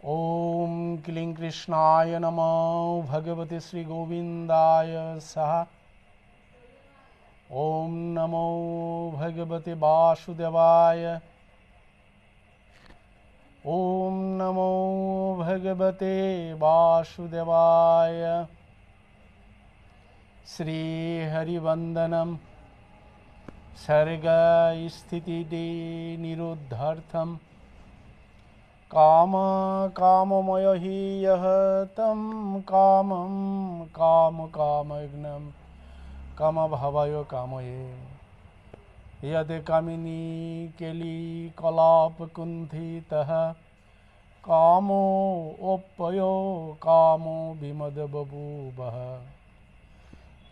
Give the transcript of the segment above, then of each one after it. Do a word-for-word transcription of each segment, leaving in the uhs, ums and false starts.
ॐ क्लीं कृष्णाय नमो भगवते श्रीगोविन्दाय सः। ॐ नमो भगवते वासुदेवाय। ॐ नमो भगवते वासुदेवाय। श्रीहरिवन्दनं। सर्गस्थितिनिरोधार्थं कामकाममय हि यः तं कामं कामकामयज्ञं कामभावाय कामये। यद् कामिनी केलिकलापकुण्ठितः कामोऽप्ययं कामो विमदबभूवः।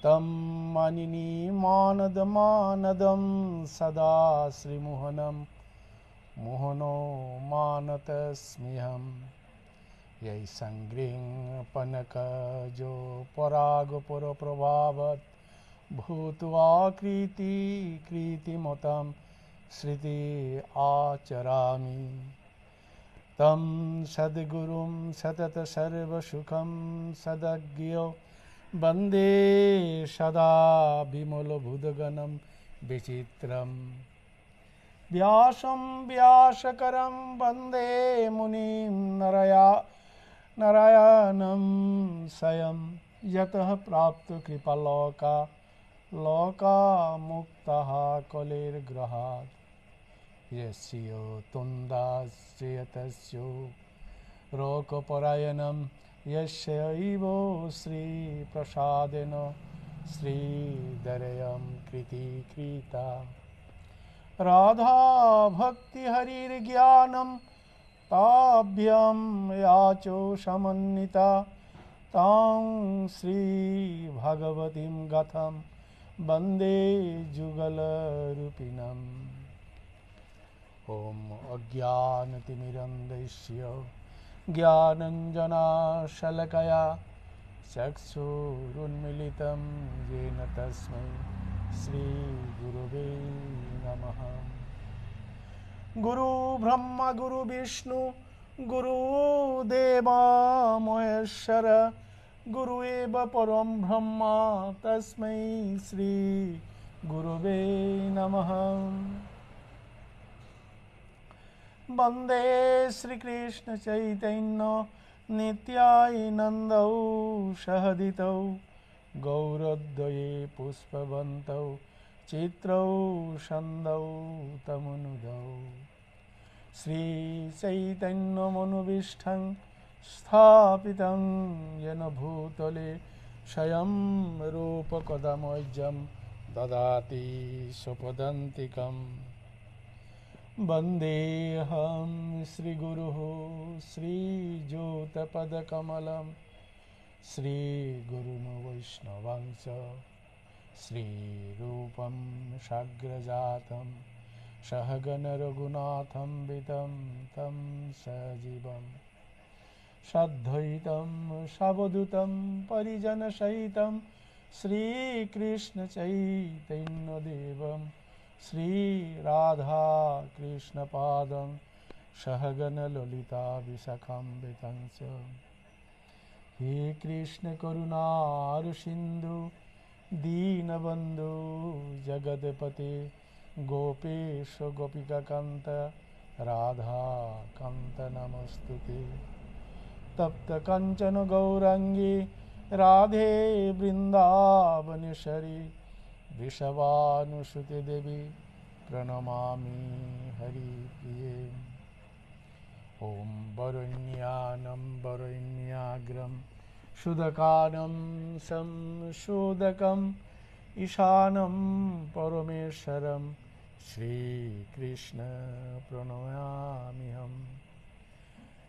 तं मानिनी मानद मानदं सदा श्रीमोहनं मोहनो मानतस्म्यहम्। यैः सङ्गृह्य पनकजो परागपरप्रभावत् भूत्वा कृति कृतिमतां श्रुति आचरामि। तं सद्गुरुं सतत सर्वसुखं सदाज्ञयो वन्दे सदा विमलबुधगणं विचित्रम्। व्यासं व्यासकरं वन्दे मुनिं नरया-, नरायणं स्वयं। यतः प्राप्तकृपालोका लोका मुक्ताः कलेर्ग्रहात्। यस्योतुण्डाश्रियतस्यो रोगपरायणं यस्यैव श्रीप्रसादेन श्रीदरयं कृतीकृता। राधाभक्तिहरिर्ज्ञानं ताभ्यं याचो समन्विता। तां श्रीभगवतीं गाथां वन्दे युगलरूपिणम्। ॐ अज्ञानतिमिरन्धस्य ज्ञानाञ्जनशलाकया चक्षुरुन्मीलितं येन तस्मै श्रीगुरवे नमः। गुरु ब्रह्मा गुरु विष्णु गुरु देवा महेश्वर गुरु एव परं ब्रह्म तस्मै श्रीगुरवे नमः। वन्दे श्रीकृष्णचैतन्य नित्यानन्दौ सहदितौ गौरद्वये पुष्पवन्तौ चित्रौ सन्दौ तमनुदौ। श्रीचैतन्यमनोभीष्टं स्थापितं येन भूतले स्वयं रूप कदा मह्यं ददाति स्वपदान्तिकम्। वन्देऽहं श्रीगुरुः श्रीयुतपदकमलं श्रीगुरून् वैष्णवांश्च श्रीरूपं साग्रजातं सहगणरघुनाथान्वितं तं सजीवं साद्वैतं सावधूतं परिजनसहितं श्रीकृष्णचैतन्यदेवं श्रीराधाकृष्णपादान् सहगणललिताविशाखान्वितांश्च। হে কৃষ্ণ করুণারসিন্ধু দীনবন্ধু জগৎপতে গোপেশ গোপিকাকান্ত রাধাকান্ত নমস্তুতে। তপ্ত কাঞ্চন গৌরাঙ্গী রাধে বৃন্দাবনেশ্বরী বৃষভানুসুতে দেবী প্রণমামি হরিপ্রিয়ে। ॐ वरुण्यानं वरुण्याग्रं सुदकानं सं सुदकम् ईशानं परमेश्वरं श्रीकृष्ण प्रणमाम्यहम्।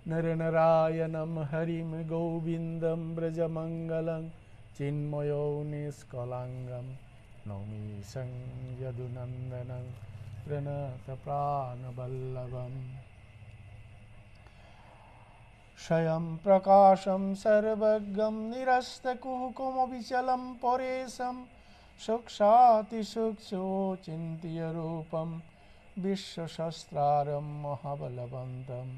नरनारायणं हरिं गोविन्दं व्रजमङ्गलं चिन्मयं निष्कलङ्गं नौमीशं यदुनन्दनं प्रणतप्राणवल्लभम्। स्वयं प्रकाशं सर्वज्ञं निरस्तकुहकमविचलं परेशं सूक्ष्मातिसूक्ष्मोचिन्त्यरूपं विश्वसहस्रारं महाबलवन्तं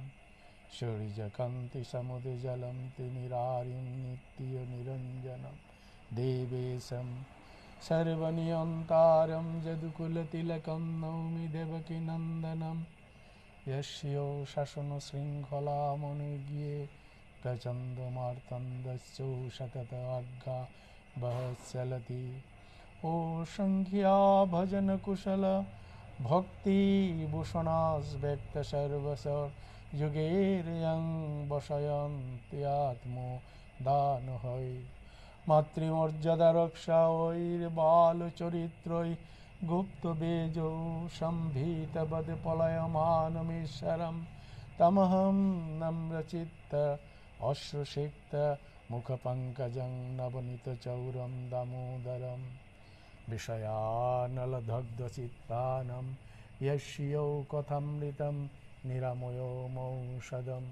सूर्यकान्तिसमुज्ज्वलं तिमिरारिं नित्य निरञ्जनं देवेशं सर्वनियन्तारं यदुकुलतिलकं नौमि देवकीनन्दनं। यस्यो शासनशृङ्खलामनुज्ञे प्रचण्डमार्तण्डश्चौ सतत आज्ञा वहच्चलति। ओ संख्या भजन कुशल भक्ति भूषणास व्यक्त सर्वसर युगेर यं वसयन्ति आत्मो दान है। मातृमर्यादा रक्षा ঐর বাল চরিত্রই গুপ্ত বেজৌ সম্ভীতবদ পলয়মানমীশ্বরম তমহং নম্রচিত্ত অশ্রুসিক্ত মুখপঙ্কজং নবনীত চৌরম দামোদরম। বিষয়ানলদগ্ধ চিত্তানম যস্যৌ কথামৃতম নিরাময় মৌষধম।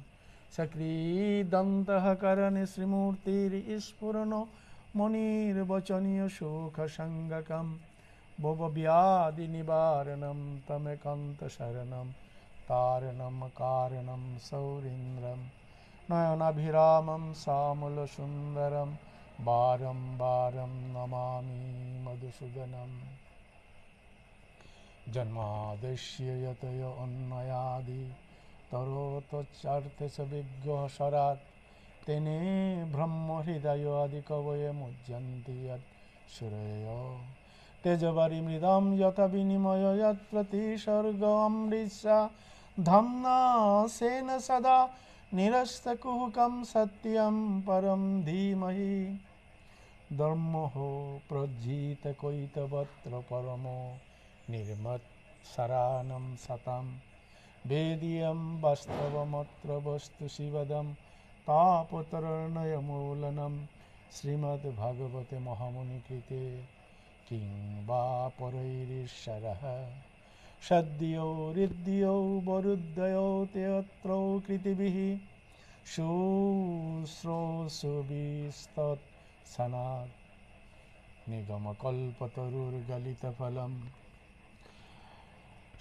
সক্রীদন্তঃকরণে শ্রীমূর্তির স্ফুরণ মনির্বচনীয় সুখ সংজ্ঞকম। ভবব্যাধি নিবারণম তমেকান্ত শরণম তারণম কারণম সৌরীন্দ্রম। নয়নাভিরামম শ্যামল সুন্দরম বারম বারম নমামি মধুসূদনম। জন্মাদস্য যতয় অন্বয়াদি তরতশ্চার্থেষু বিজ্ঞঃ স্বরাৎ। তেনে ব্রহ্মহৃদয়াদি কবয়ে মুহ্যন্তি যৎ সুরয়ঃ। তেজোবারি মৃদাম যথা বিনিময় যৎ প্রতিসর্গ অমৃষা। ধাম্না স্বেন সদা নিরস্তকুহকম সত্যম পরম ধীমহি। ধর্মঃ প্রজ্জিত কৈতবত্র পরম নির্মৎসরাণম সতাম। বেদিয়ম বাস্তবমত্র বস্তু শিবদম তাপত্রয়মূলনম। শ্রীমদ্ভাগবতে মহামুনিকৃতে কিং বা পরৈরীশ্বরঃ। সদ্যোঽ হৃদ্যোঽ বরুদ্যোঽ তেঽত্র কৃতিভিঃ। শুশ্রূষুভিস্তৎ স্নানাৎ নিগমকল্পতরুর্গলিতফলম্।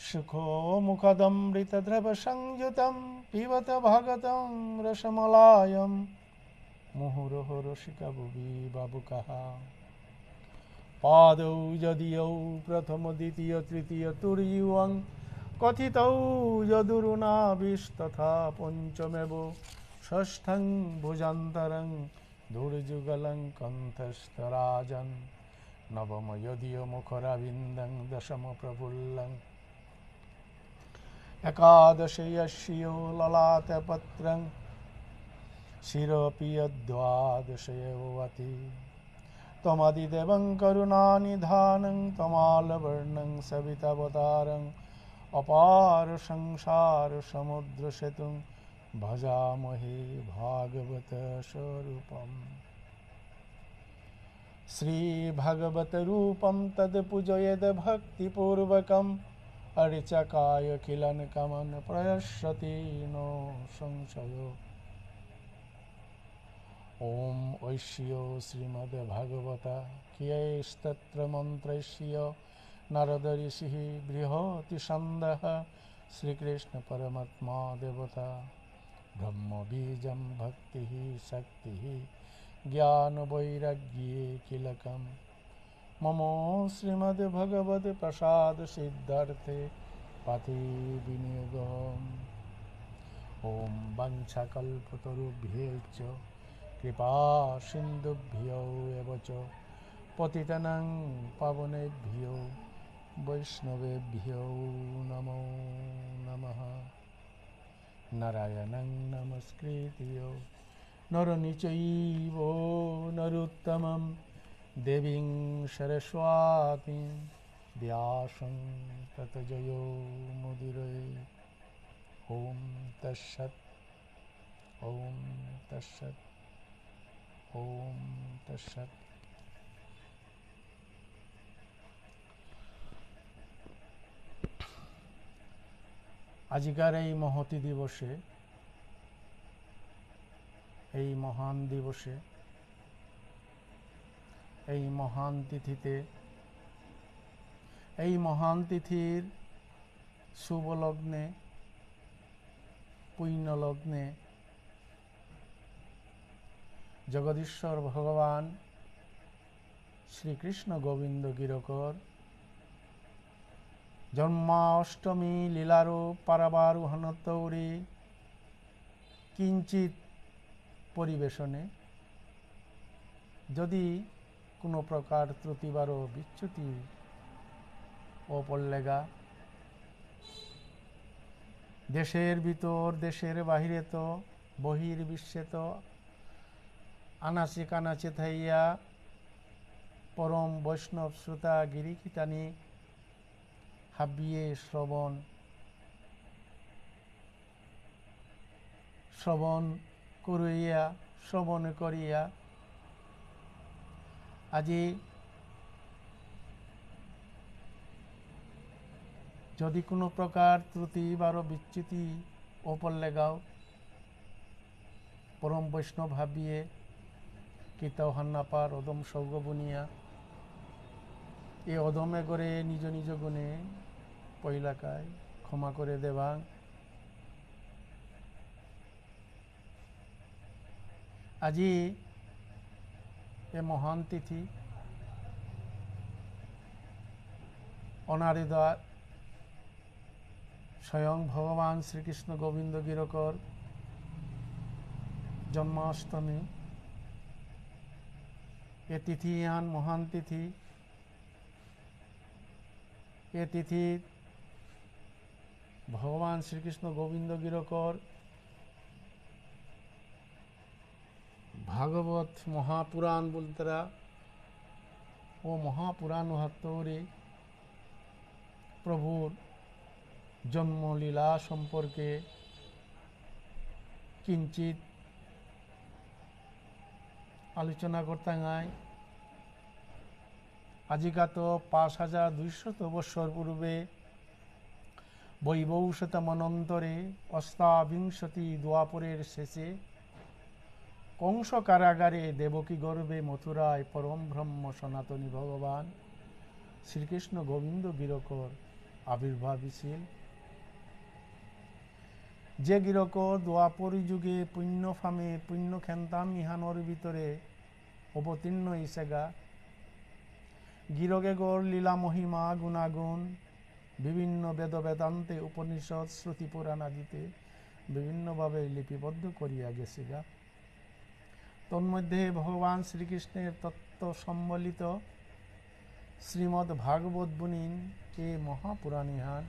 সুখমুখদমৃতদ্রবসংযুতম্ পিবত ভাগবতম্ রসমলায়ম্। মুহুরহ রসিকা ভুবি ভাবুকাঃ। পাদৌ যদিয়ৌ প্রথম দ্বিতীয় তৃতীয় তুর্যুঃ। কথিতৌ যদুরুণাভিস্তথা পঞ্চমেব ষষ্ঠং ভুজান্তরং দুর্যুগলং কণ্ঠস্থ রাজন। নবম যদিয় মুখরাবিন্দং দশম প্রফুল্লং। একাদশ যস্য ললাটপত্রং শিরোপি যদ্দ্বাদশ এব ভাতি। তমাদিদেবং করুণানিধানং তমালবর্ণং সবিতাবতারং অপার সংসার সমুদ্র সেতুং ভজামহে ভাগবত স্বরূপম। শ্রী ভাগবত রূপম তদ পূজয়েদ ভক্তি পূর্বকম। অর্চকায় কিলন কমন প্রয়সতি ন সংশয়। ওম ঐশ্বর্য শ্রীমদ ভাগবত কিয়স্তত্র মন্ত্রস্য নারদ ঋষিঃ বৃহতি ছন্দঃ। শ্রীকৃষ্ণ পরমাত্মা দেবতা। ব্রহ্ম বীজম ভক্তিঃ শক্তিঃ জ্ঞান বৈরাগ্যে কিলকম। মম শ্রীমদ ভগবত প্রসাদ সিদ্ধার্থে পাতি বিনিয়োগম। ওম বাঞ্ছাকল্পতরুভ্যশ্চ কৃপা সিন্ধুভ্য এব চ। পতিতানাং পাবনেভ্যো বৈষ্ণবেভ্যো নমো নমঃ। নারায়ণং নমস্কৃত্য নরং চৈব নরোত্তমম। দেবীং সরস্বতীং ব্যাসং ততো জয়মুদীরয়েৎ। ওম তৎসৎ। ওম তৎসৎ। ওম তৎসৎ। আজিকার এই মহতী দিবসে, এই মহান দিবসে, এই মহান তিথিতে, এই মহান তিথির শুভ লগ্নে পুণ্যলগ্নে জগদীশ্বর ভগবান শ্রীকৃষ্ণ গোবিন্দ গিরকর জন্মাষ্টমী লীলারূপ পারাবারোহণত্তৌরি কিঞ্চিত পরিবেশনে যদি কোনো প্রকার ত্রুটি বারো বিচ্যুতি অপল্লেগা, দেশের ভিতর, দেশের বাহিরে তো, বহির বিশ্বে তো, আনাচে কানাচে থাইয়া পরম বৈষ্ণব শ্রোতা গিরিকিতানি হাবিয়ে শ্রবণ শ্রবণ করিয়া, শ্রবণ করিয়া, আজি যদি কোনো প্রকার ত্রুটি বারো বিচ্যুতি অপল্লেগাও, পরম বৈষ্ণব হাবিয়ে কিতাও হান্নাপার অদম সৌগ বুনিয়া, এ অদম এগরে নিজ নিজ গুণে পৈলাকায় ক্ষমা করে দেবাং। আজি এ মহান তিথি অনারিদা স্বয়ং ভগবান শ্রীকৃষ্ণ গোবিন্দ গিরকর জন্মাষ্টমী। এ তিথি এহান মহান তিথি। এ তিথিত ভগবান শ্রীকৃষ্ণ গোবিন্দ গিরকর ভাগবত মহাপুরাণ বুলতারা ও মহাপুরাণ হাত্তরে প্রভুর জন্মলীলা সম্পর্কে কিঞ্চিত আলোচনা করতাঙাই। আজিকাত পাঁচ হাজার দুইশত বৎসর পূর্বে বৈবৌ শতমনন্তরে অষ্টাবিংশতি দ্বাপরের শেষে কংস কারাগারে দেবকী গর্ভে মথুরায় পরম ব্রহ্ম সনাতনী ভগবান শ্রীকৃষ্ণ গোবিন্দ গিরকর আবির্ভাব হইছিল। যে গিরক দ্বাপর যুগে পুণ্য ফামে পুণ্য খেন্তাম ইহানর ভিতরে অবতীর্ণ ইসেগা। গিরক এগর লীলা মহিমা গুণাগুণ বিভিন্ন বেদ বেদান্তে উপনিষদ শ্রুতি পুরাণ আদিতে বিভিন্নভাবে লিপিবদ্ধ করিয়া গেসেগা। তন্মধ্যে ভগবান শ্রীকৃষ্ণের তত্ত্ব সম্বলিত শ্রীমদ্ ভাগবত বুনিন এ মহাপুরাণ ইহান।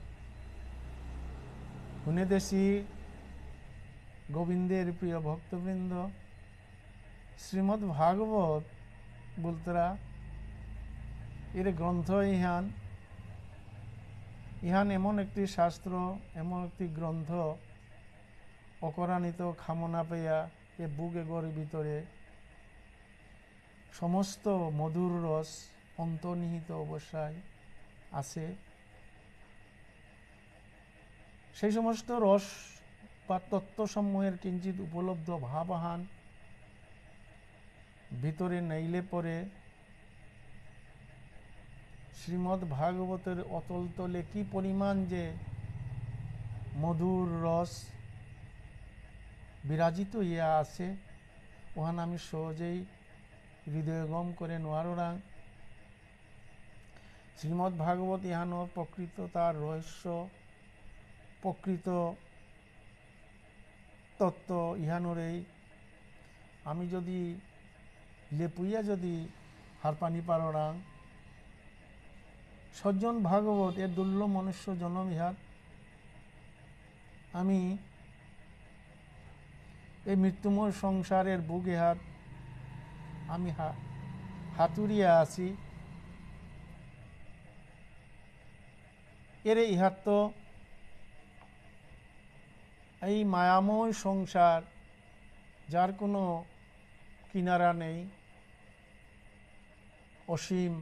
হুনে দেসি গোবিন্দের প্রিয় ভক্তবৃন্দ, শ্রীমদ্ ভাগবত বুলতারা এর গ্রন্থ ইহান, ইহান এমন একটি শাস্ত্র, এমন একটি গ্রন্থ, অকরানিত খামনা পেয়া এ বুক এগর ভিতরে সমস্ত মধুর রস অন্তর্নিহিত অবস্থায় আছে। সেই সমস্ত রস বা তত্ত্বসমূহের কিঞ্চিত উপলব্ধ ভাব আহান ভিতরে নেইলে পরে শ্রীমদ্ ভাগবতের অতল তলে কি পরিমাণ যে মধুর রস বিরাজিত হইয়া আছে, ওহান আমি সহজেই হৃদয়গম করে নোয়ারোরাং। শ্রীমদ্ ভাগবত ইহানর প্রকৃত তার রহস্য, প্রকৃত তত্ত্ব ইহানরেই আমি যদি লেপুইয়া যদি হারপানি পাররাং, সজ্জন ভাগবত এ দুর্লভ মনুষ্য জনম ইহাত আমি এই মৃত্যুময় সংসারের বুক এহাত আমি হা-, হাতুরিয়া আছি। এরে ইহাত তো এই মায়াময় সংসার, যার কোনো কিনারা নেই, অসীম,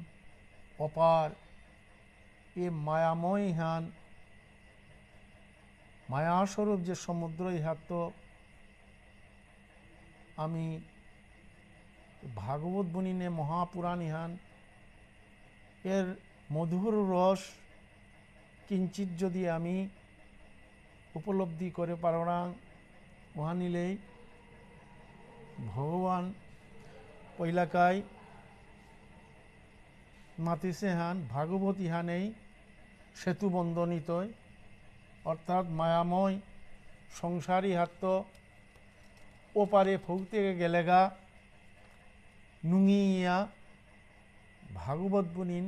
অপার, এ মায়াময় ইহান, মায়াস্বরূপ যে সমুদ্র ইহাত তো আমি ভাগবত বুনিনে মহাপুরাণ ইহান, এর মধুর রস কিঞ্চিত যদি আমি উপলব্ধি করে পাররাং, ওহানিলেই ভগবান পৈলাকাই মাতিসে হান ভাগবত ইহানেই সেতু বন্ধনিতই, অর্থাৎ মায়াময় সংসারী হাত্ত ওপারে ফৌতে গেলেগা নুঙিয়া ভাগবত বুনিন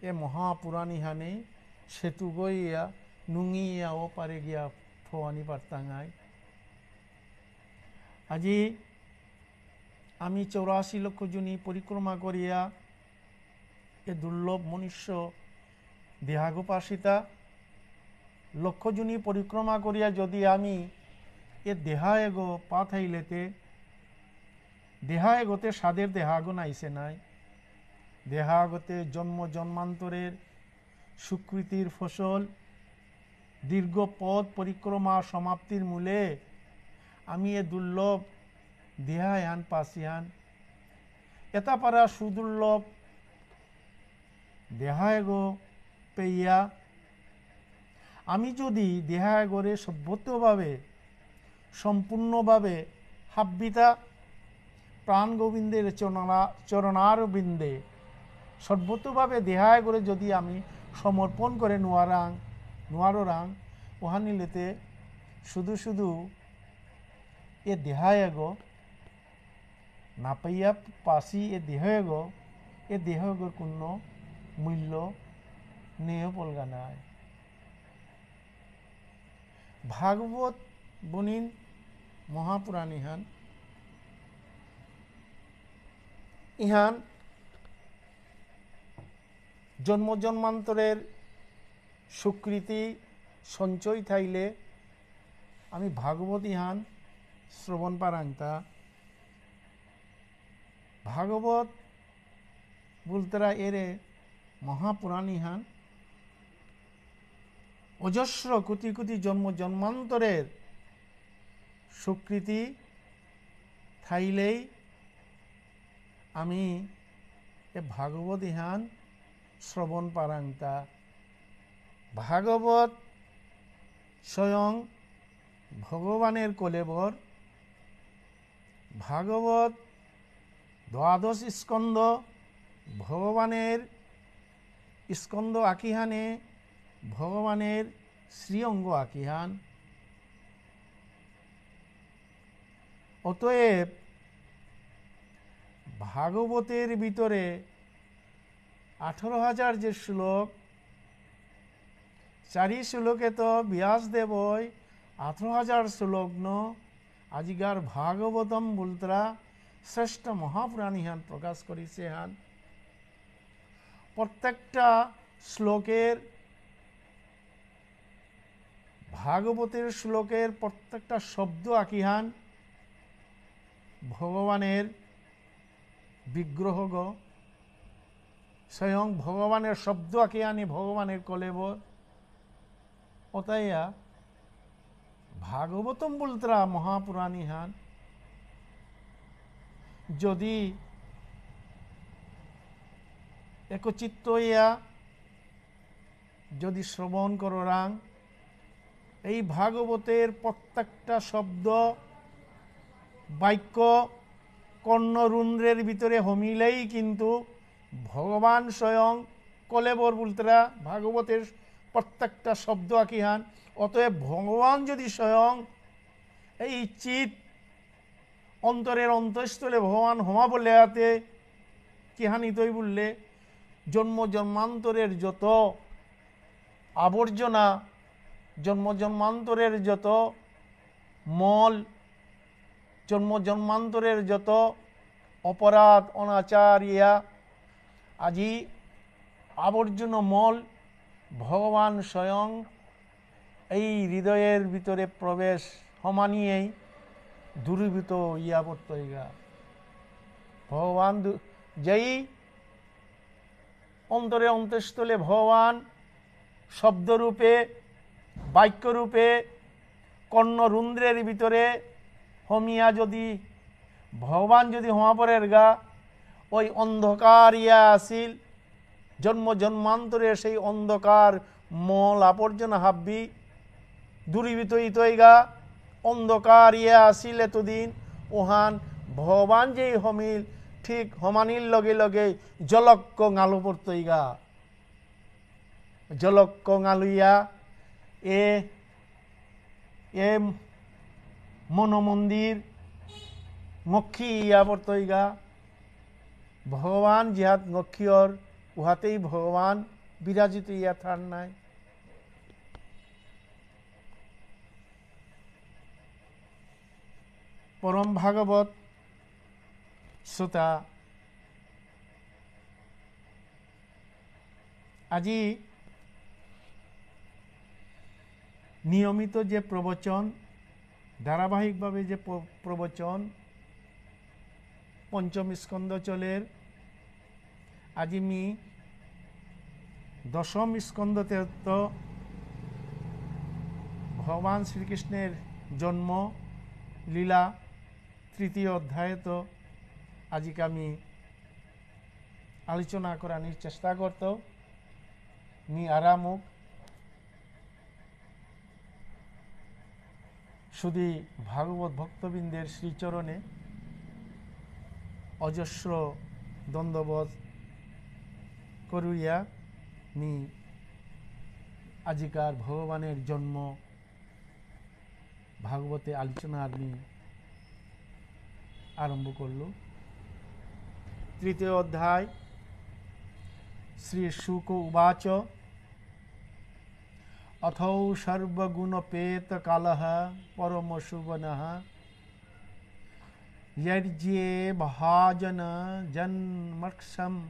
এ মহাপুরাণ ইহানে সেতু গইয়া নুঙিয়া ওপারে গিয়া ফোয়ানি পারতাঙাই। আজি আমি চৌরাশি লক্ষ জুনি পরিক্রমা করিয়া এ দুর্লভ মনুষ্য দেহাগ পাসিতা। লক্ষ জুনি পরিক্রমা করিয়া যদি আমি এ দেহা এগো পাথাইলেতে, দেহা এগোতে সাদের দেহাগো নাইসে নাই। দেহাগোতে জন্ম জন্মান্তরের সুকৃতির ফসল, দীর্ঘ পথ পরিক্রমা সমাপ্তির মূলে আমি এ দুর্লভ দেহা এহান পাসিহান। এতা পারা সুদুর্লভ দেহা এগো পেয়া আমি যদি দেহা এগরে সর্বতভাবে, সম্পূর্ণভাবে হাব্বিতা প্রাণ গোবিন্দের চরণা-, চরণারবিন্দে সর্বতভাবে দেহা এগরে যদি আমি সমর্পণ করে নোয়ারাং, নোয়ারোরাং, ওহানিলেতে শুধু শুধু এ দেহা এগো না পাইয়া পাসি এ দেহ এগো, এ দেহ এগোর কোনো মূল্য নেই পলগা নাই। ভাগবত বুনিন মহাপুরাণ ইহান, ইহান জন্ম জন্মান্তরের স্বীকৃতি সঞ্চয় থাইলে আমি ভাগবত ইহান শ্রবণ পারাংতা। ভাগবত বুলতারা এরে মহাপুরাণ ইহান অজস্র কোটি কোটি জন্ম জন্মান্তরের স্বীকৃতি থাইলেই আমি এ ভাগবত ইহান শ্রবণ পারাংতা। ভাগবত স্বয়ং ভগবানের কলেবর। ভাগবত দ্বাদশ স্কন্ধ, ভগবানের স্কন্ধ আকিহানে ভগবানের শ্রীঅঙ্গ আকিহান। অতএব ভাগবতের ভিতরে আঠারো হাজার যে শ্লোক, চারি শ্লোকে তো ব্যাসদেবই আঠারো হাজার শ্লোক ন, আজিকার ভাগবতম বুলতারা শ্রেষ্ঠ মহাপুরাণ ইহান প্রকাশ করিছে হান। প্রত্যেকটা শ্লোকের, ভাগবতের শ্লোকের প্রত্যেকটা শব্দ আকিহান ভগবানের বিগ্রহগ, স্বয়ং ভগবানের শব্দ আকিহানি ভগবানের কলেবর। অতাইয়া ভাগবতম বুলতারা মহাপুরাণ ইহান যদি একচিত্ত ইয়া যদি শ্রবণ কররাং, এই ভাগবতের প্রত্যেকটা শব্দ, বাক্য, কর্ণরুন্ধ্রের ভিতরে হমিলেই কিন্তু ভগবান স্বয়ং কলেবর বুলতারা ভাগবতের প্রত্যেকটা শব্দ আকিহান। অতএব ভগবান যদি স্বয়ং এই চিত অন্তরের অন্তঃস্থলে ভগবান হমা বলে আতে কিহানি তৈ বললে, জন্ম জন্মান্তরের যত আবর্জনা, জন্ম জন্মান্তরের যত মল, জন্ম জন্মান্তরের যত অপরাধ, অনাচার ইয়া, আজি আবর্জনা মল ভগবান স্বয়ং এই হৃদয়ের ভিতরে প্রবেশ হমানিয়েই দূরীভূত ইয়া বর্তইগা। ভগবান দু-, যেই অন্তরে অন্তঃস্থলে ভগবান শব্দরূপে, বাক্যরূপে, কর্ণরুন্ধ্রের ভিতরে হমিয়া যদি ভগবান যদি হমা পড়েরগা, ওই অন্ধকার ইয়া আসিল, জন্ম জন্মান্তরে সেই অন্ধকার মল আবর্জনা হাব্বি দূরীভূত ইতইগা। অন্ধকার ইয়া আসিল এতদিন, ওহান ভগবান যেই হমিল, ঠিক হমানির লগে লগে জলক্ক ঙালু পড়তইগা। জলক্ক ঙালুইয়া এ, এ মনোমন্দির মক্ষী ইয়া পড়তইগা। ভগবান জিহাত মক্ষীয়র, উহাতেই ভগবান বিরাজিত ইয়া থার নাই। পরম ভাগবত শ্রোতা, আজি নিয়মিত যে প্রবচন, ধারাবাহিকভাবে যে প্র-, প্রবচন, পঞ্চম স্কন্ধ চলের, আজি মি দশম স্কন্ধ তেত্ত ভগবান শ্রীকৃষ্ণের জন্ম লীলা তৃতীয় অধ্যায়ত আজিকা মি আলোচনা করানির চেষ্টা করত। মি আরামুক শুধু ভাগবত ভক্তবৃন্দের শ্রীচরণে অজস্র দণ্ডবত করুইয়া মি আজিকার ভগবানের জন্ম ভাগবতে আলোচনা আমি আরম্ভ করলু। তৃতীয় অধ্যায়, শ্রী শুক উবাচ, অথৌ সর্বগুণোপেত কালঃ পরম সুবনঃ। যর্যে ভাজন জন্মর্ক্ষম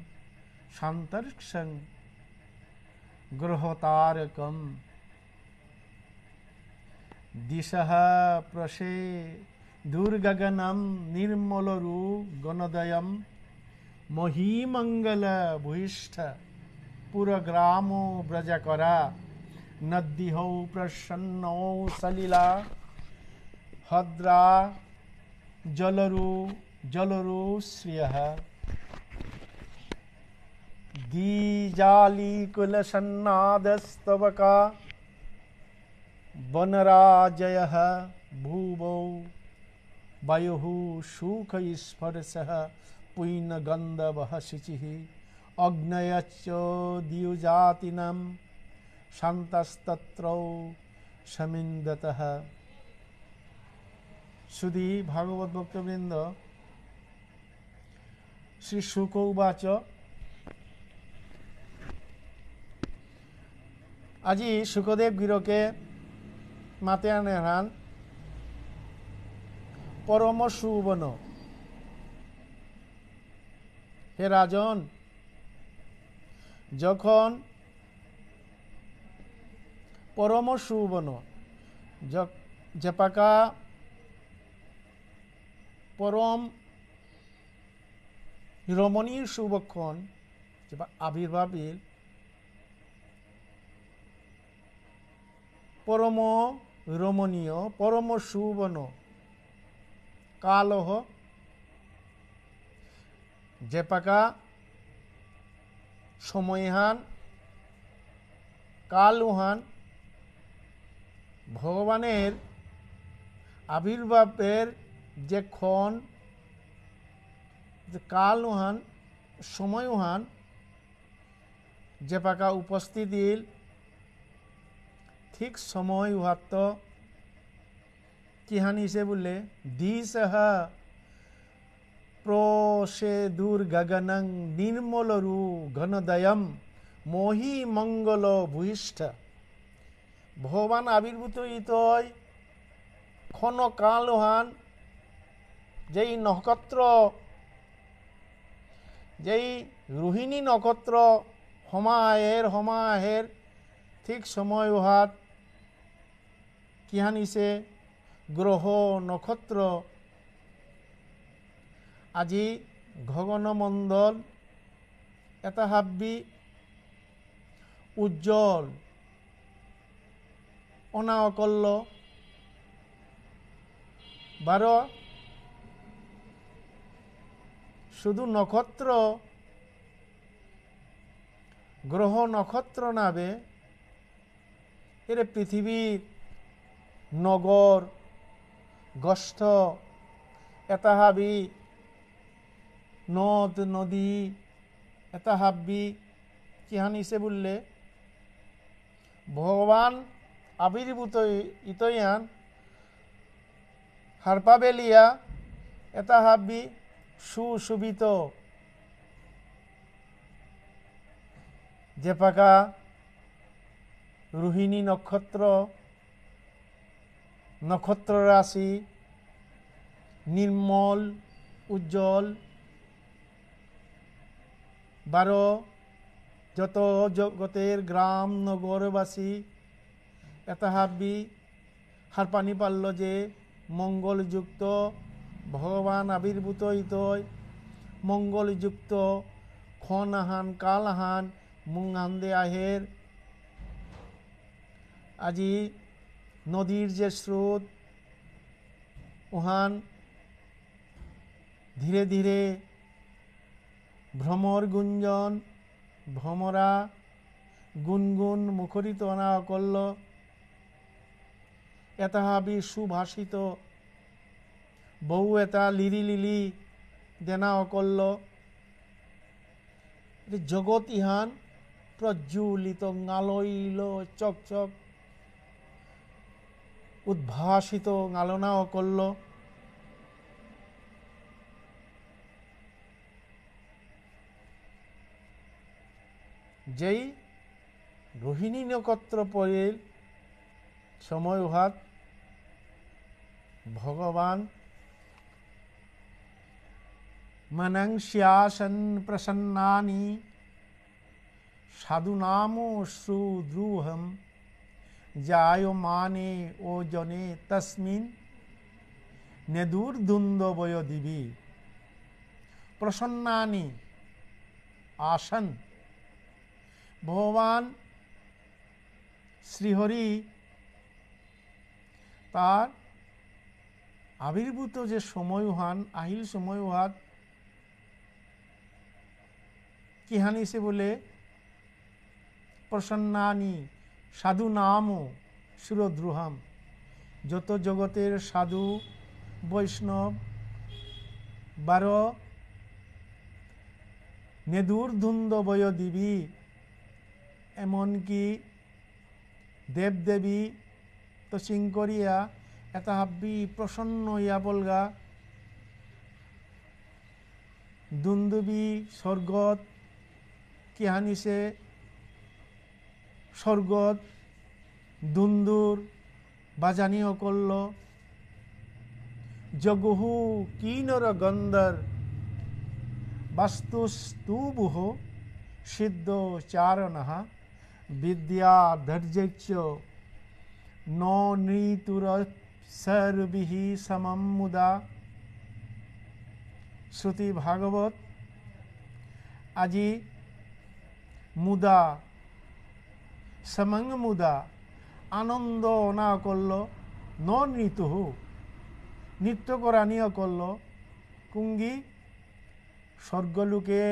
শান্তর্ক্ষং গ্রহতারকম। দিশঃ প্রসে দুর্গগনম নির্মলরু গণদয়ম। মহীমঙ্গল ভূয়িষ্ঠ পুরগ্রাম ব্রজকরা। নদ্যিহৌ প্রসন্নৌ সলিলা হদ্রা জলরু জলরু শ্রিয়ঃ। দ্বিজালীকুলসন্নাদস্তবকা বনরাজয়ঃ। ভুবৌ বায়ুঃ শুকস্পর্শঃ পুণ্যগন্ধবঃ শুচিঃ। অগ্নয়শ্চ দ্যুজাতীনাম শান্তস্তত্রৌ সমিন্ধতঃ। সুধী ভাগবত ভক্তবৃন্দ, শ্রী শুক উবাচ, আজি শুকদেব গিরকে মাতে আনেহান পরম সুবন। হে রাজন, যখন পরম সুবন, য-, যেপাকা পরম রমণীয় সুবক্ষণ, যেপা আবির্ভাব ইল, পরম রমণীয়, পরম সুবন কালহ, যেপাকা সময়হান, কালহান, ভগবানের আবির্ভাবের যে ক্ষণ, যে কালহান, সময়হান, যেপাকা উপস্থিত ইল, ঠিক সময় উহাত্ত কিহান ইসে বুলে, দিশঃ প্রসে দুর্গগনং নির্মলরু গণদয়ম মহীমঙ্গল ভূয়িষ্ঠ। ভগবান আবির্ভূত ইতই ক্ষণ কালহান, যেই নক্ষত্র, যেই রোহিণী নক্ষত্র হমাহের, হমাহের, ঠিক সময় উহাত কিহান ইসে গ্রহ নক্ষত্র, আজি গগনমণ্ডল এতা হাব্বি উজ্জ্বল, অনা অকল্ল, বারো শুধু নক্ষত্র, গ্রহ নক্ষত্র নাবে এরে পৃথিবীর নগর, গষ্ঠ, এতা হাবি নদ নদী, এতা হাবি কিহান ইসে বুললে, ভগবান আবির্ভূত ইতয়ান হারপা বেলিয়া এতা হাবি সুশোভিত। যেপাকা রোহিণী নক্ষত্র, নক্ষত্র রাশি, নির্মল, উজ্জ্বল, বারো যত জগতের গ্রাম নগরবাসী এতা হাবি হারপানি পারল যে মঙ্গলযুক্ত ভগবান আবির্ভূত ইতই, মঙ্গলযুক্ত ক্ষণ আহান, কাল আহান, মুঙহান দে আহের। আজি নদীর যে স্রোত, উহান ধীরে ধীরে ভ্রমর গুঞ্জন, ভ্রমরা গুনগুন মুখরিত অনা অকল্ল। এতা হাবি সুভাষিত, বউ এতা লিরি লিলি দেনা অকল্ল। এ জগৎ ইহান প্রজ্বলিত, ঙালইল চকচক, উদ্ভাসিত ঙালনা অকল্ল। যেই রোহিণী নক্ষত্র পড়িল সময় উহাত ভগবান মনাংস্যাসন প্রসন্নানি সাধুনামশ্রু দ্রুহম জায়মানে যোজনে তস্মিন নেদুর্ধুন্দবয়ো দিবি। প্রসন্নানি আসন। ভগবান শ্রীহরি তার আবির্ভূত যে সময় উহান, আহিল সময় উহাত কিহানিসে বুলে, প্রসন্নানি সাধুনামশ্রু দ্রুহম। যত জগতের সাধু, বৈষ্ণব, বারো নেদুর্ধুন্দবয়ো দিবি, এমনকি দেবদেবী তো চিংকরিয়া এতা হাব্বি প্রসন্ন ইয়া বলগা। দুন্দুবি স্বর্গত কিহানিসে স্বর্গত দুন্দুর বাজানি অকল্ল। যগুহু কিন্নর গন্ধর্ব বাস্তুস্তুবুহ সিদ্ধ চারণাহা বিদ্যাধৈর্যশ্চ ন নৃতুরপ্সুভিঃ সমং মুদা। শ্রুতি ভাগবত, আজি মুদা, সমং মুদা, আনন্দ অনা অকল্ল, ন নৃতুহু, নৃত্য করানি অকল্ল, কুঙ্গি স্বর্গলোকে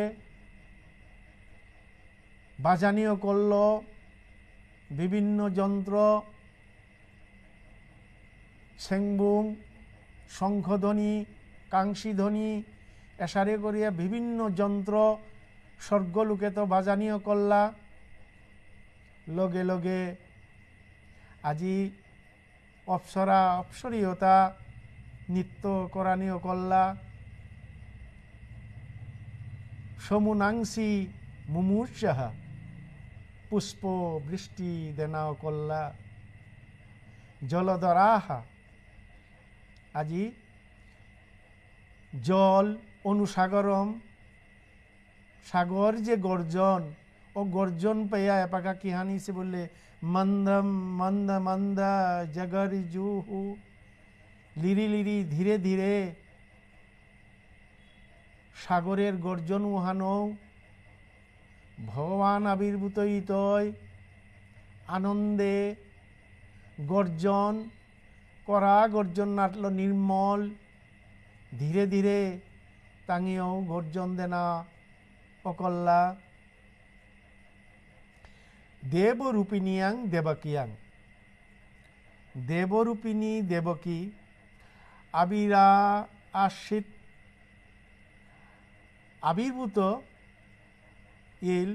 বাজানি অকল্ল, বিভিন্ন যন্ত্র, সেংবুং, শঙ্খধ্বনি, কাংসিধ্বনি, এসারে করিয়া বিভিন্ন যন্ত্র স্বর্গলোকে তো বাজানি অকল্লা। লগে লগে আজি অপ্সরা, অপ্সরীয়তা নৃত্য করানি অকল্লা। সমুনাংসি মুমূর্ষাঃ পুষ্প বৃষ্টি দেনা অকল্লা। জলধরাঃ, আজি জল অনুসাগরম, সাগর যে গর্জন, ও গর্জন পেয়া এপাকা কিহানিসে বুলে, মন্দম মন্দ মন্দ জগর্জুঃ। লিরি লিরি ধীরে ধীরে সাগরের গর্জন উহানো ভগবান আবির্ভূত ইতই আনন্দে গর্জন করা, গর্জন নাটল নির্মল। ধীরে ধীরে তাঙিও গর্জন দেনা অকল্লা। দেবরূপিণীয়াং দেবকীয়াং। দেবরূপিণী দেবকী আবিরা আশ্রিত আবির্ভূত ইল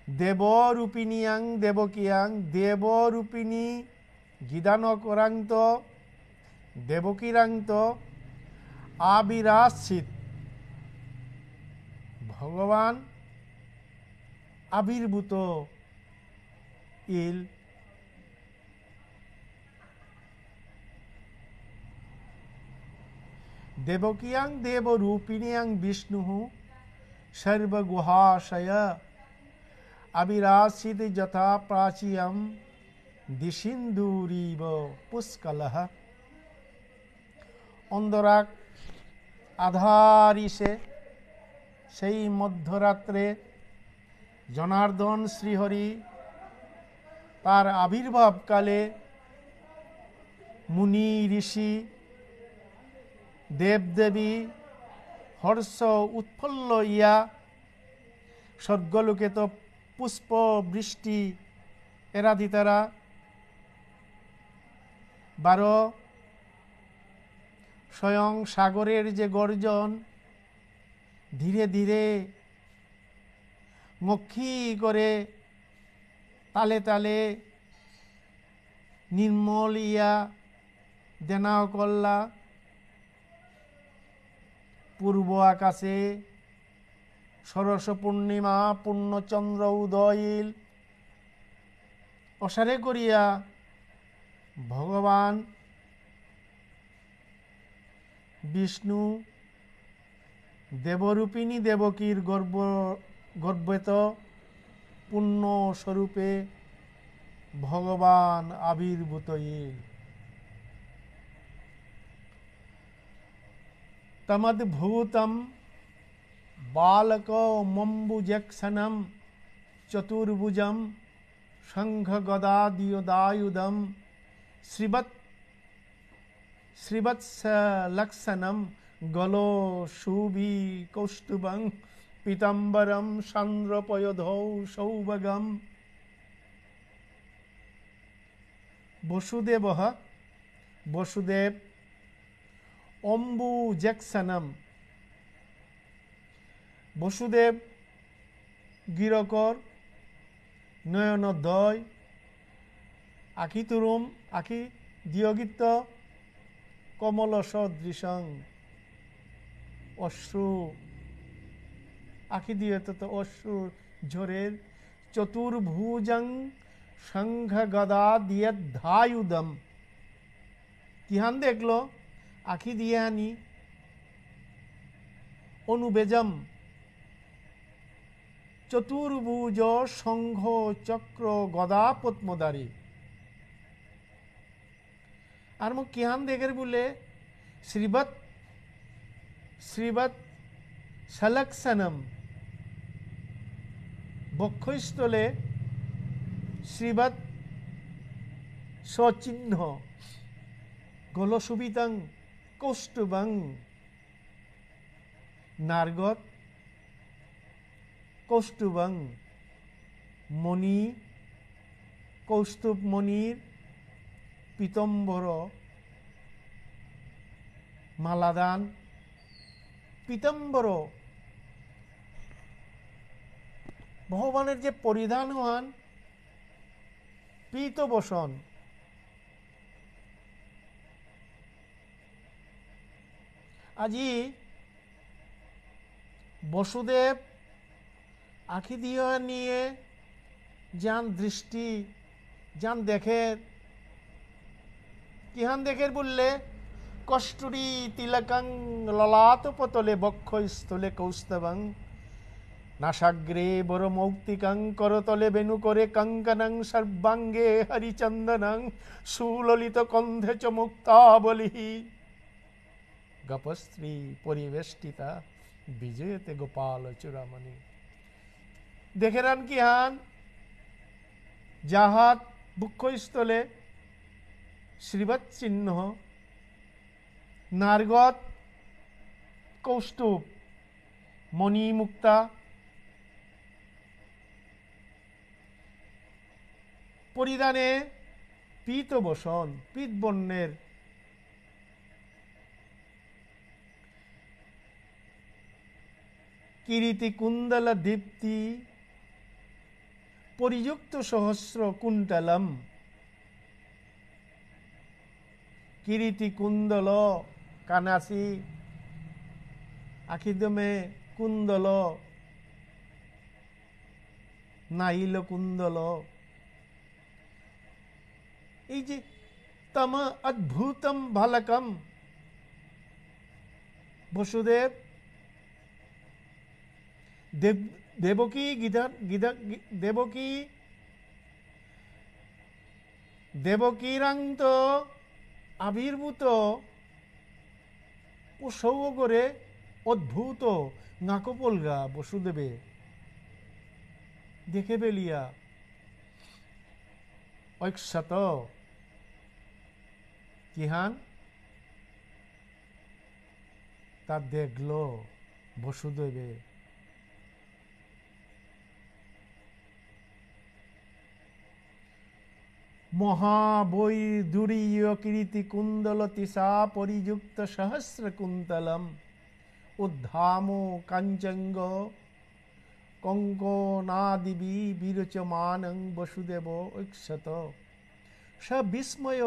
দেবরূপিণীয়াং দেবকীয়াং দেবরূপিণী গিদানকরাংত দেবকীরাংত আবিরাশ্চিত ভগবান আবির্ভূত ইল দেবকীয়াং দেবরূপিণীয়াং বিষ্ণুঃ সর্বগুহাশয় আবিরাসীদ যথা প্রাচীয়ম দিসিন্দুরিব পুষ্কলঃ। অন্ধরাত আধারিসে সেই মধ্যরাত্রে জনার্দন শ্রীহরি তার আবির্ভাবকালে মুনি ঋষি দেবদেবী হর্ষ উৎফুল্ল ইয়া স্বর্গলোকেত পুষ্প বৃষ্টি এরা দিতারা। বারো স্বয়ং সাগরের যে গর্জন ধীরে ধীরে মক্ষী করে তালে তালে নির্মল ইয়া দেনা অকল্লা। পূর্ব আকাশে ষোড়শ পূর্ণিমা পূর্ণচন্দ্র উদয় ইল। অসারে করিয়া ভগবান বিষ্ণু দেবরূপিণী দেবকীর গর্ভ গর্ভেত পূর্ণ স্বরূপে ভগবান আবির্ভূত ইল। তমদ্ভূতম বালকমম্বুজেক্ষণম চতুর্ভুজম শঙ্খগদাদিয়দায়ুধম শ্রীবৎ শ্রীবৎসলক্ষণম গলো শুভি কৌস্তুভং পীতাম্বরম সান্দ্রপয়োধৌ সৌভগম। বসুদেবঃ বসুদেব অম্বুজেক্ষণম বসুদেব গিরকর নয়নোদয় আখি তুরুম আখি দিয়গিত কমল সদৃশং অশ্রু আখি দিয়েত তো অশ্রু ঝরের চতুর্ভুজং শঙ্খ গদা দিয়দ্ধায়ুধম। কিহান দেখলো আখি দিয়ানি অনুবেজম চতুর্ভুজ শঙ্খ চক্র গদা পদ্মধারী। আর মো কিহান দেখের বুলে শ্রীবৎ শ্রীবৎ সলক্ষণম বক্ষস্থলে শ্রীবৎ সচিহ্ন গলশোভিতং কৌস্তুভং নার্গত কৌস্তুভং মণি কৌস্তুভ মণির পীতম্বর মালাদান পীতম্বর ভগবানের যে পরিধান হন পীতবসন আজি বসুদেব আখি দিয়া নিয়ে যান দৃষ্টি যান দেখের কিহান দেখের বুললে কস্তুরী তিলকং ললাটপতলে বক্ষস্থলে কৌস্তবং নাসাগ্রে বরমৌক্তিকং করতলে বেণুকরে কঙ্কণং সর্বাঙ্গে হরিচন্দনং সুললিত কণ্ঠে চ মুক্তাবলী গোপস্ত্রী পরিবেষ্টিতা বিজয়তে গোপাল চূড়ামণি। দেখেরান কিহান যাহাত বক্ষস্থলে শ্রীবৎ চিহ্ন নার্গত কৌস্তুভ মণিমুক্তা পরিধানে পীত বসন, পীত বর্ণের। কিরীটি কুণ্ডল দীপ্তি পরিযুক্ত সহস্র কুণ্ডলম। কিরীটি কুণ্ডল, কানাসি, আখিদমে কুণ্ডল, নাইল কুণ্ডল। এই যে তম অদ্ভুতম বালকম, বসুদেব, দেব-, দেবকী গিধা-, গিধা-, গি-, দেবকী, দেবকীরাংত আবির্ভূত ও সৌগরে অদ্ভুত নাকপলগা বসুদেবে দেখে বেলিয়া ঐক্ষত কিহান তা দেখল বসুদেবে। মহাবৈদূর্য কিরীটি কুণ্ডল তৃষা পরিযুক্ত সহস্র কুণ্ডলম। উদ্ধাম কাঞ্চঙ্গ কঙ্কণাদিবি বিরোচমানং বসুদেব ঐক্ষত। স বিস্ময়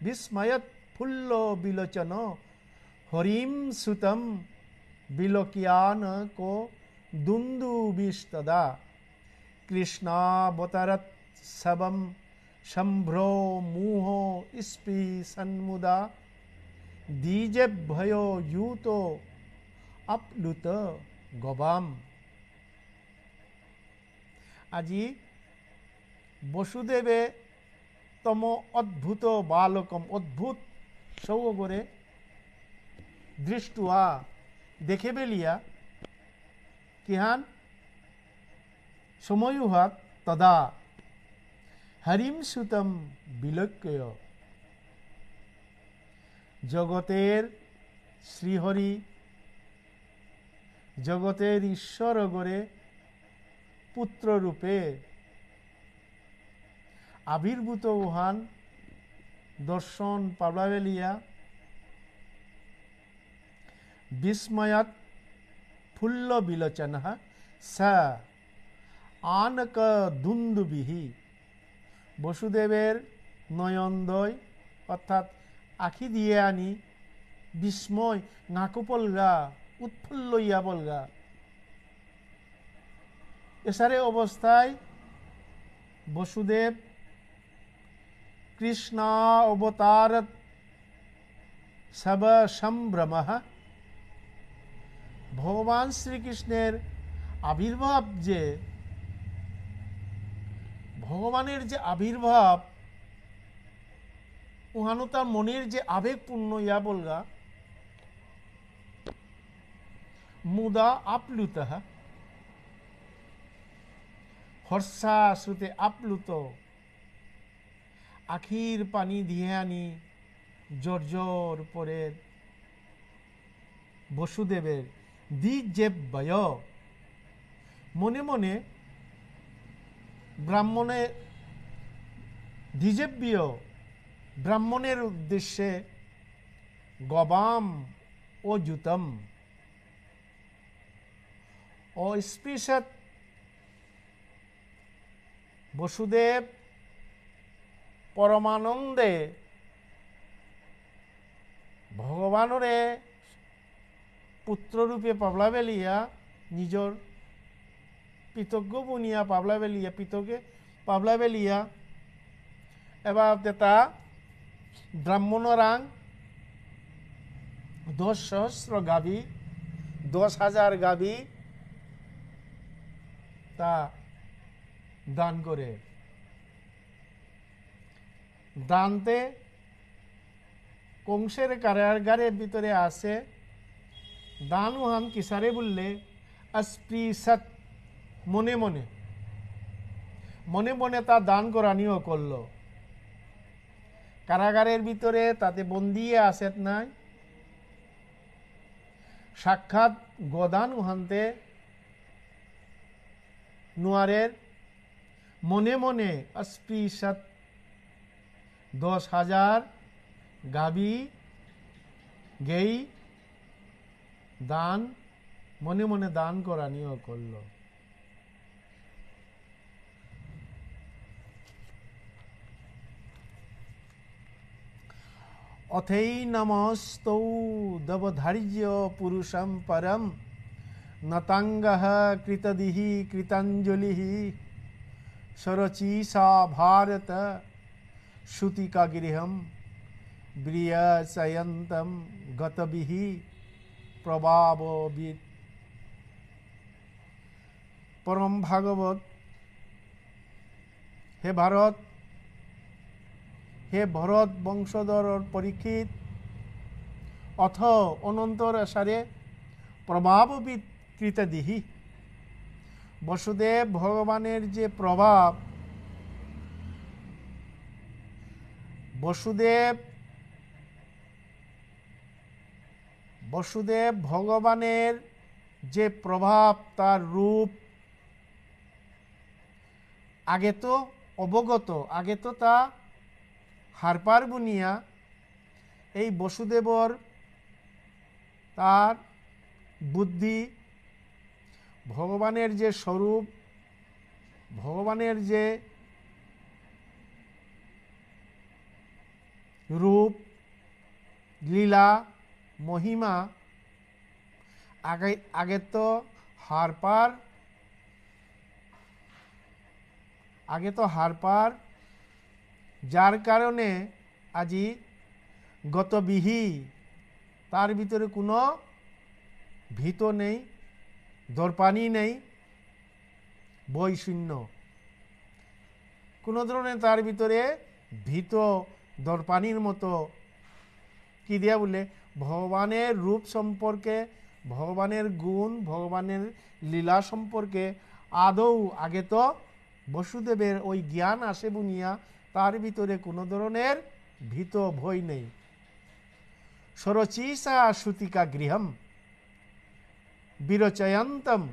বিস্ময়ৎ ফুল্ল বিলোচন হরিম সুতম বিলোকিয়ানক দুন্দুবিস্তদা। কৃষ্ণাবতারৎ সবম সম্ভ্রমুহ স্পৃশন্মুদা দ্বিজেভ্যয়ো যুত আপ্লুত গবাম। আজি বসুদেবে তম অদ্ভুত বালকম, অদ্ভুত সৌগরে দৃষ্টুয়া, দেখে বেলিয়া, কিহান সময়ুহাত তদা হরিম সুতম বিলোক্য। জগতের শ্রীহরি, জগতের ঈশ্বরগরে পুত্র রূপে আবির্ভূত উহান দর্শন পাবলা বেলিয়া বিস্ময়াৎ ফুল্ল বিলোচনঃ স আনক দুন্দুবিহি। বসুদেবের নয়নদ্বয় অর্থাৎ আখি দিয়ে আনি বিস্ময় নাকপলগা, উৎফুল্ল ইয়া বলগা। এসারে অবস্থায় বসুদেব কৃষ্ণ অবতার সব সম্ভ্রম। ভগবান শ্রীকৃষ্ণের আবির্ভাব যে, ভগবানের যে আবির্ভাব, উহানো তার মনের যে আবেগপূর্ণ ইয়া বলগা, মুদা আপ্লুত, হর্ষাশ্রুতে আপ্লুত, আখির পানি দিয়ে আনি জর্জর পরের বসুদেবের দ্বিজেভ্যয়। মনে মনে ব্রাহ্মণের দ্বিজেভ্য ব্রাহ্মণের উদ্দেশ্যে গবাম ও যুতম। ও স্পৃশত বসুদেব পরমানন্দে ভগবানরে পুত্র রূপে পাবলা বেলিয়া, নিজর পিতজ্ঞ বুনিয়া পাবলা বেলিয়া, পিতকে পাবলা বেলিয়া, এবার তেতা ব্রাহ্মণরাং দশ সহস্র গাভী, দশ হাজার গাভী তা দান করে। দান্তে কংসের কারাগারের ভিতরে আছে, দান উহান কিসারে বললে, অস্পৃশত, মনে মনে, মনে মনে তা দান করানিও করল। কারাগারের ভিতরে তাতে বন্দিয়ে আছে নাই, সাক্ষাৎ গদান উহান্তে নুয়ারের, মনে মনে অস্পৃশত দশ হাজার গাভী গেই দান, মনে মনে দান করানিও করল। অথৈনমস্তৌ দবধার্য পুরুষম পরম। নতাঙ্গঃ কৃতদিঃ কৃতাঞ্জলিঃ। স্বরচিষা ভারত সূতিকাগৃহম। বিরচয়ন্তম গতবিঃ প্রভাববিৎ। পরম ভাগবত, হে ভারত, হে ভরত বংশধর পরীক্ষিত, অথ অনন্তর সারে প্রভাববিৎ কৃতদিঃ। বসুদেব ভগবানের যে প্রভাব, বসুদেব, বসুদেব ভগবানের যে প্রভাব, তার রূপ, আগে তো অবগত, আগে তো তা হারপার বুনিয়া, এই বসুদেবর তার বুদ্ধি, ভগবানের যে স্বরূপ, ভগবানের যে রূপ, লীলা, মহিমা, আগে, আগে তো হারপার, আগে তো হারপার, যার কারণে আজি গতবিঃ, তার ভিতরে কোনো ভীত নেই, দর্পানি নেই, ভয় শূন্য। কোনো ধরনের তার ভিতরে ভীত দর্পানির মতো। কি দিয়া বুললে, ভগবানের রূপ সম্পর্কে, ভগবানের গুণ, ভগবানের লীলা সম্পর্কে আদৌ আগে তো বসুদেবের ওই জ্ঞান আসে বুনিয়া তার ভিতরে কোনো ধরনের ভীত ভয় নেই। স্বরচিষা সূতিকাগৃহম বিরচয়ন্তম।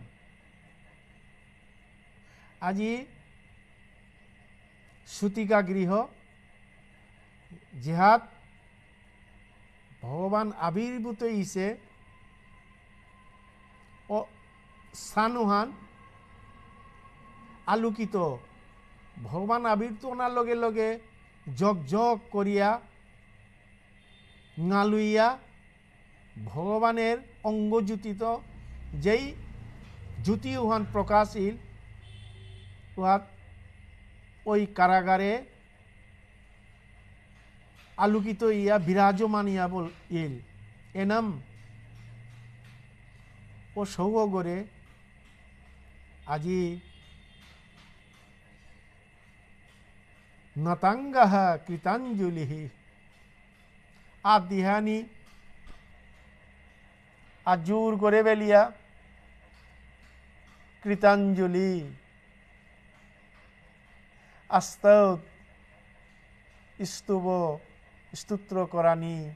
আজি সূতিকাগৃহ, যেহাত ভগবান আবির্ভূত ইসে, ও স্থানহান আলোকিত। ভগবান আবির্ভূত অনার লগে লগে জগ জগ করিয়া, নালুইয়া, ভগবানের অঙ্গ জ্যোতিত যেই জ্যোতি উহান প্রকাশ ইল, উহাত ওই কারাগারে আলোকিত ইয়া বিরাজমান ইয়া বল ইল। এনাম ও সৌগরে আজি নতাঙ্গঃ কৃতাঞ্জলিঃ। আদিহানি আজুর করে বেলিয়া কৃতাঞ্জলি। আস্তৌত স্তুব স্তোত্র করানি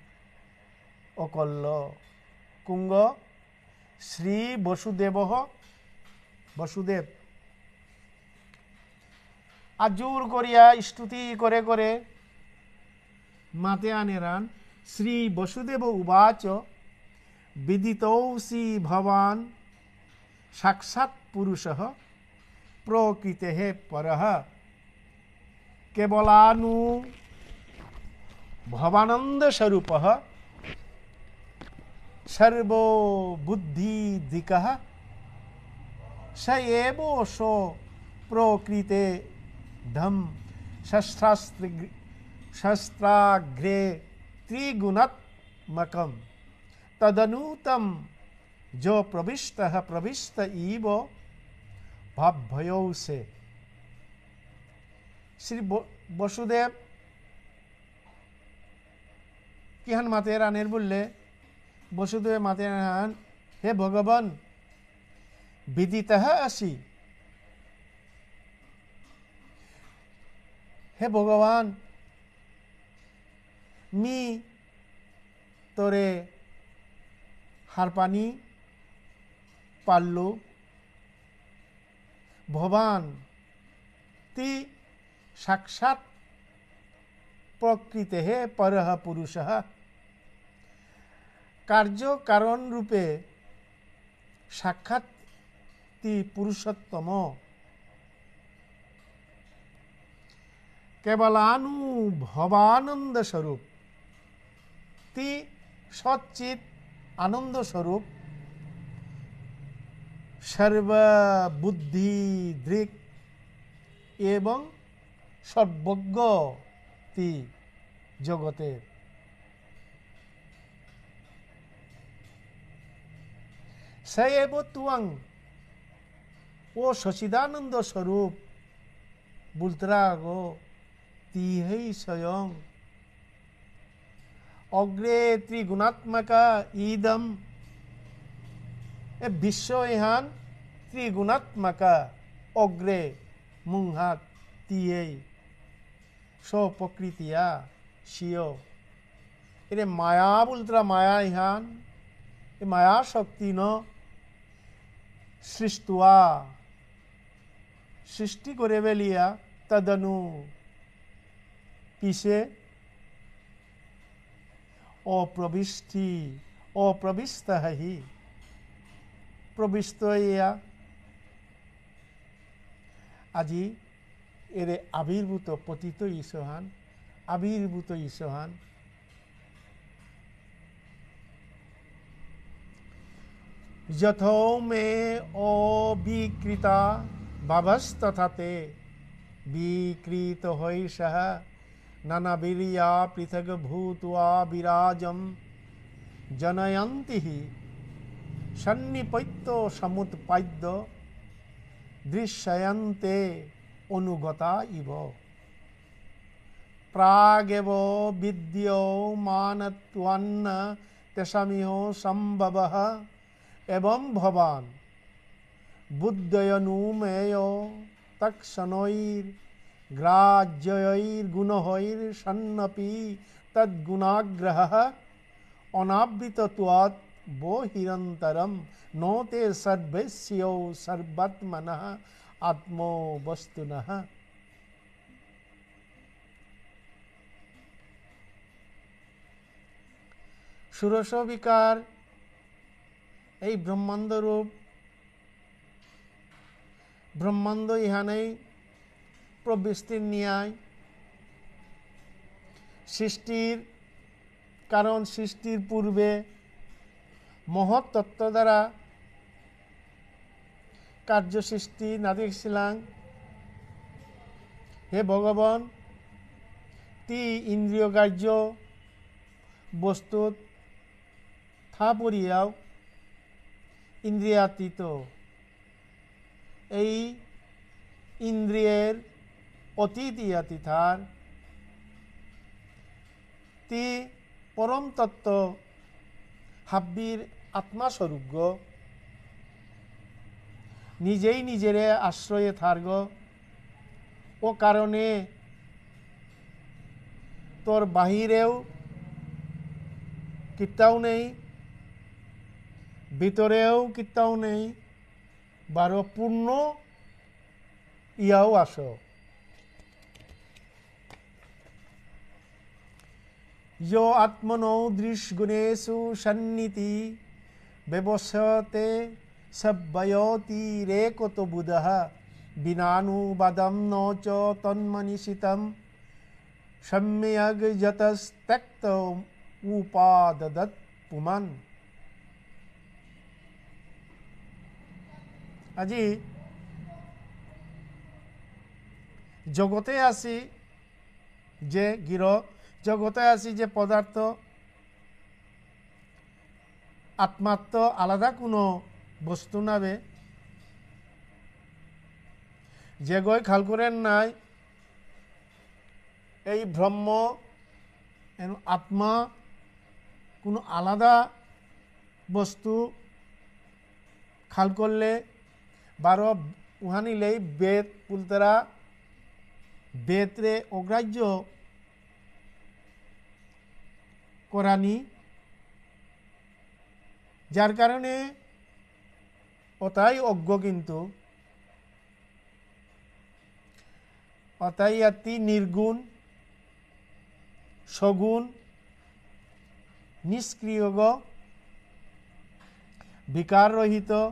অকল্ল। কুঙ্গ শ্রী বসুদেবঃ, বসুদেব। আজুর করিয়া স্তুতি করে করে মাতে আনেরান, শ্রী বসুদেব উবাচ, বিদিতোসি ভবান সাক্ষাৎ পুরুষঃ প্রকৃতেঃ পরঃ। কেবলানু ভবানন্দ স্বরূপঃ সর্ববুদ্ধিদিকঃ। স এব স প্রকৃতেধম শস্ত্রাস্ত্র-, শস্ত্রাগ্রে ত্রিগুণাত্মকম। তদনু তম যো প্রবিষ্টঃ প্রবিষ্ট ইব ভাব্যয়ৌসে। শ্রী ব-, বসুদেব কিহান মাতের আনের বুললে, বসুদেব মাতের আন, হে ভগবান, বিদিতঃ আসি। হে ভগবান, মি তোরে হারপানি পারলু। ভবান, তি সাক্ষাৎ প্রকৃতেঃ পরঃ পুরুষঃ। কার্য কারণ রূপে সাক্ষাৎ তি পুরুষোত্তম। কেবলানুভবানন্দ স্বরূপ। তি সচ্চিৎ আনন্দ স্বরূপ। সর্ববুদ্ধি দৃক এবং সর্বজ্ঞ তি জগতের। স এব ত্বং, ও সচিদানন্দ স্বরূপ বুলতারাগ, তিহেই স্বয়ং। অগ্রে ত্রিগুণাত্মক ইদম, এ বিশ্ব এহান ত্রিগুণাত্মক, অগ্রে মুঙহাত তিহেই। স প্রকৃতিয়া স্বীয়। এরে মায়া বুলতারা মায়া ইহান, এ মায়া শক্তি ন সৃষ্টুয়া, সৃষ্টি করে বেলিয়া, তদনু পিছে অপ্রবিষ্টি, অপ্রবিষ্ট হি, প্রবিষ্ট ইয়া। আজি এরে আবির্ভূত পতিত ইসহান, আবির্ভূত ইসহান। যথো মে অবিকৃতা ভাবস্তথা তে বিকৃত হই সহ নানাবীর্যা পৃথগ্ভূত্বা বিরাজম জনয়ন্তি হি সন্নিপত্য সমুৎপাদ্য দৃশ্যন্তে অনুগতা ইব। প্রাগেব বিদ্যমানত্বান্ন তেষামিহ সম্ভবঃ। এবং ভবান বুদ্ধ্যনুমেয় তৎক্ষণৈর্গ্রাহ্যৈর্গুণৈঃ সন্নপি তদ্গুণাগ্রহঃ অনাবৃতত্বাৎ বহিরন্তরম্ ন তে সর্বস্যৌ সর্বাত্মনঃ আত্মবস্তুনঃ। ষোড়শ বিকার এই ব্রহ্মাণ্ড রূপ ব্রহ্মাণ্ড ইহানেই প্রবৃষ্টির ন্যায় সৃষ্টির কারণ সৃষ্টির পূর্বে মহৎ তত্ত্ব দ্বারা কার্য সৃষ্টি নাদিছিলাং। হে ভগবান, তি ইন্দ্রিয় গ্রাহ্য বস্তুত থা পরিয়াও ইন্দ্রিয়াতীত। এই ইন্দ্রিয়ের অতীত ইয়াতি থার। তি পরম তত্ত্ব হাব্বির আত্মা স্বরূপগ। নিজেই নিজেরে আশ্রয়ে থারগ। ও কারণে তোর বাহিরেও কিত্তাও নেই, ভিতরেও কিত্তাও নেই, বারো পূর্ণ ইয়াও আসো। যো আত্মনো দৃশ গুণেষু সন্নিতি ব্যবসতে সব্যয়তিরেকতো বুধঃ। বিনানুবাদম ন চ তন্মনীষিতম সম্যগ যতস্ত্যক্ত উপাদদৎ পুমান। আজি জগতে আসি যে গির, জগতে আসি যে পদার্থ, আত্মাত্ত আলাদা কোনো বস্তু নাবে। যেগই খাল করেন নাই, এই ব্রহ্ম, এন আত্মা কোনো আলাদা বস্তু খাল করলে বারো উহানিলেই বেদ পুলতারা বেদরে অগ্রাহ্য করানি, যার কারণে অতাই অজ্ঞ কিন্তু অতাই আতি নির্গুণ, সগুণ, নিষ্ক্রিয়গ, বিকার রহিত,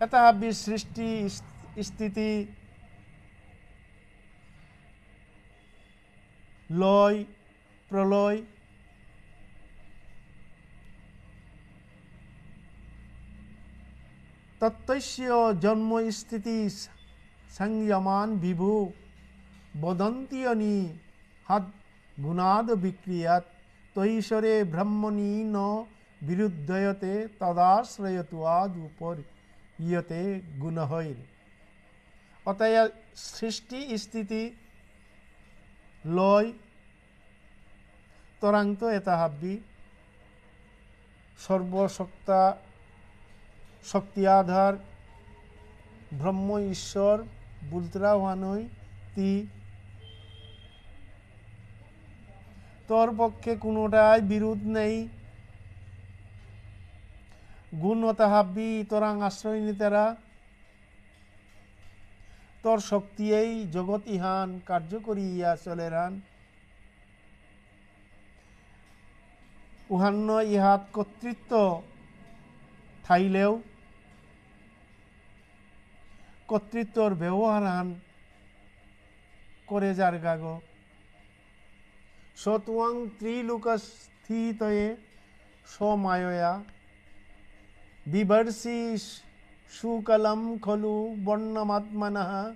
এতা হাবি সৃষ্টি, স্থিতি, লয়, প্রলয়। তত্ত্বস্য জন্ম স্থিতি সংযমান বিভু বদন্তি অনি হদ গুণাদ বিক্রিয়াত তৈশ্বরে ব্রহ্মণি ন বিরুদ্ধয়তে তদাশ্রয়ত্বাদ উপর ইয়তে গুণহৈর। অতএব সৃষ্টি স্থিতি লয় তরাংত এতা হাব্বি সর্বসত্তা শক্তি আধার ব্রহ্ম ঈশ্বর বুলতরা হানই তি তোর পক্ষে কোনোটাই বিরোধ নেই। গুণ অতা হাব্বি তরাং আশ্রয় নিতারা। তোর শক্তিয়েই জগৎ ইহান কার্য করিয়া চলেরান। উহান্ন ইহাত কর্তৃত্ব থাইলেও কর্তৃত্বর ব্যবহারহান করে যারগাগ। সত্ত্বং ত্রিলোকস্থিতয়ে স্বমায়য়া বিভর্ষি শুক্লং খলু বর্ণমাত্মনঃ।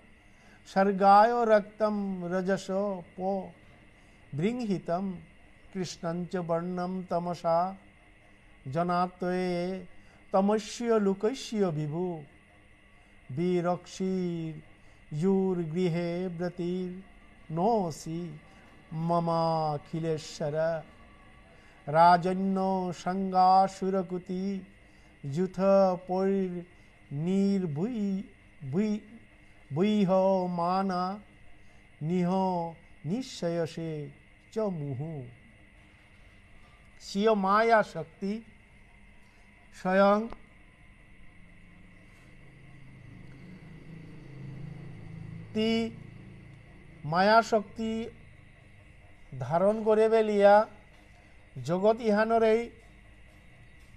স্বর্গায় রক্তং রজসঃ প বৃংহিতং কৃষ্ণং চ বর্ণং তমসা। জনাত্বয়ে তমস্য লোকস্য বিভু। বিরক্সির্যুর্গৃহে ব্রতির্নোসি মমাখিলেশ্বর। রাজন্যসঙ্গাসুরকুটি যুথপৈর্নির্বৃ-, বৃ-, বৃহমানা নিহ নিঃশয়সে চ মুহু। স্বীয় মায়া শক্তি স্বয়ং তি মায়া শক্তি ধারণ করে বেলিয়া জগৎ ইহানরেই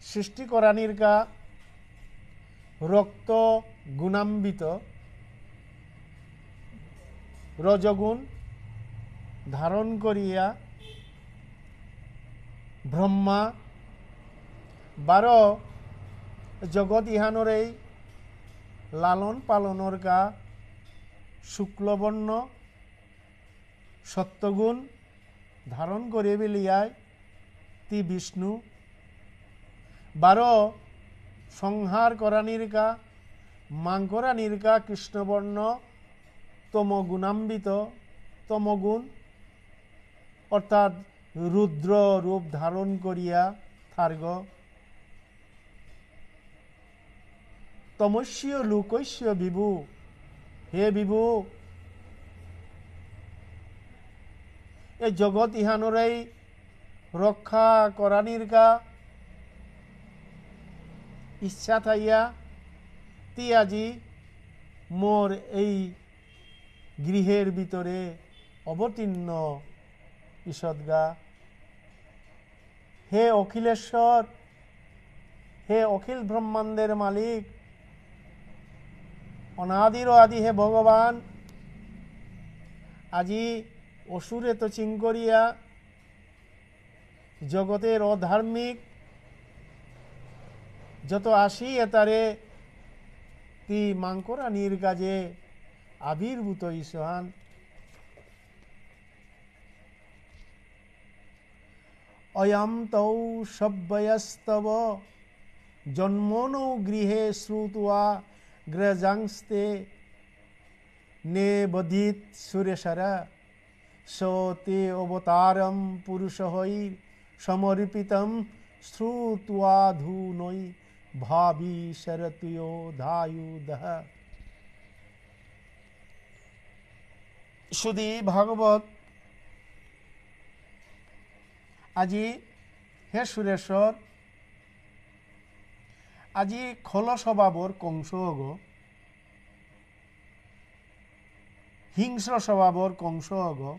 সৃষ্টি করানিরকা রক্ত গুণান্বিত রজগুণ ধারণ করিয়া ব্রহ্মা বারো জগৎ ইহানরেই লালন পালনরকা শুক্লবর্ণ সত্ত্বগুণ ধারণ করে বেলিয়ায় তি বিষ্ণু। বারো সংহার করানিরকা, মাংকরানিরকা কৃষ্ণবর্ণ তমগুণান্বিত, তমগুণ, অর্থাৎ রুদ্র রূপ ধারণ করিয়া থার্গ। তমস্য লোকস্য বিভু, হে বিভু, এ জগৎ ইহানরেই রক্ষা করানিরকা ইচ্ছা থাইয়া তি আজি মোর এই গৃহের ভিতরে অবতীর্ণ ইসদগা। হে অখিলেশ্বর, হে অখিল ব্রহ্মাণ্ডের মালিক, অনাদির আদি হে ভগবান, আজি অসুরে তো চিঙ্করিয়া জগতের অধার্মিক যত আসি এতারে তি মাংকরানির কাজে আবির্ভূত ইসহান। অয়ং তৌ সব্যয়স্তব জন্মনৌ গৃহে শ্রুত্বা গ্রজাংস্তে নেবদিৎ সুরেশর। স তে অবতারং পুরুষহৈ সমর্পিতং শ্রুত্বাধুনৈ ভাবিষরতুয়োধায়ুধঃ। সুধী ভাগবত, আজি হে সুরেশ্বর, আজি খল স্বভাবর কংস অগ, হিংস্র স্বভাবর কংস অগ,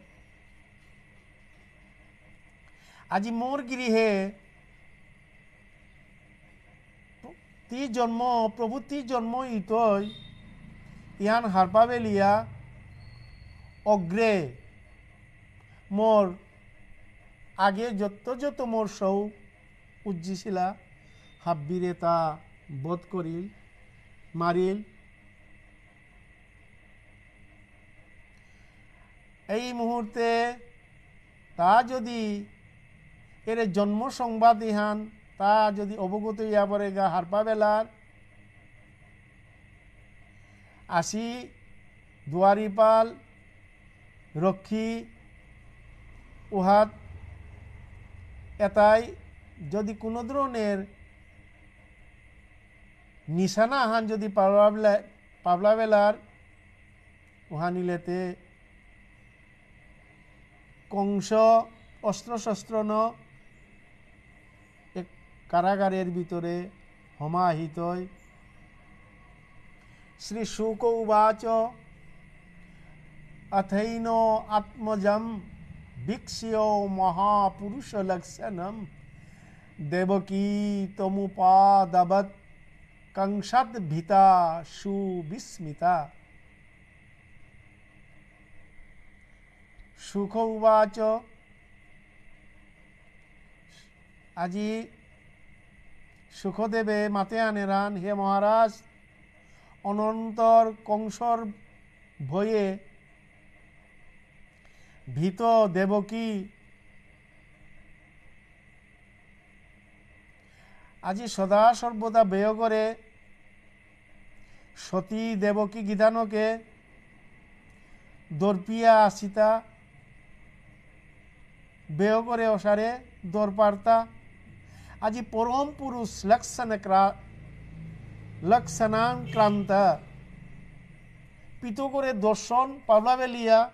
আজি মোর গৃহে তি জন্ম, প্রভু তি জন্ম ইতই, ইয়ান হারপা বেলিয়া অগ্রে মোর আগে যত যত মোর সৌ উজ্জিছিলা, হাব্বিরে তা বধ করিল, মারিল। এই মুহূর্তে তা যদি এরে জন্ম সংবাদ ইহান, তা যদি অবগত ইয়া পরেগা হারপা বেলার, আসি দুয়ারিপাল, রক্ষী, উহাত এতাই যদি কোনো ধরনের নিশানা আহান যদি পাবলা বেলা-, পাবলা বেলার, উহানিলেতে কংস অস্ত্রশস্ত্র ন এক কারাগারের ভিতরে হমাহিতই। শ্রী শুক উবাচ, অথৈন আত্মজম বীক্ষ্য মহাপুরুষ লক্ষণম দেবকী তমুপাদাবত কংসাদ ভীতা সুবিস্মিতা। শুক উবাচ, আজি শুকদেবে মাতে আনেরান, হে মহারাজ, অনন্তর কংসর ভয়ে ভীত দেবকী আজি সদা সর্বদা ব্যয় করে সতী দেবকী গিদানকে দর্পিয়া আসিতা, ব্যয় করে অসারে দরপারতা। আজি পরম পুরুষ লক্ষণ ক্রা-, লক্ষণাক্রান্ত পিত করে দর্শন পাবলা বেলিয়া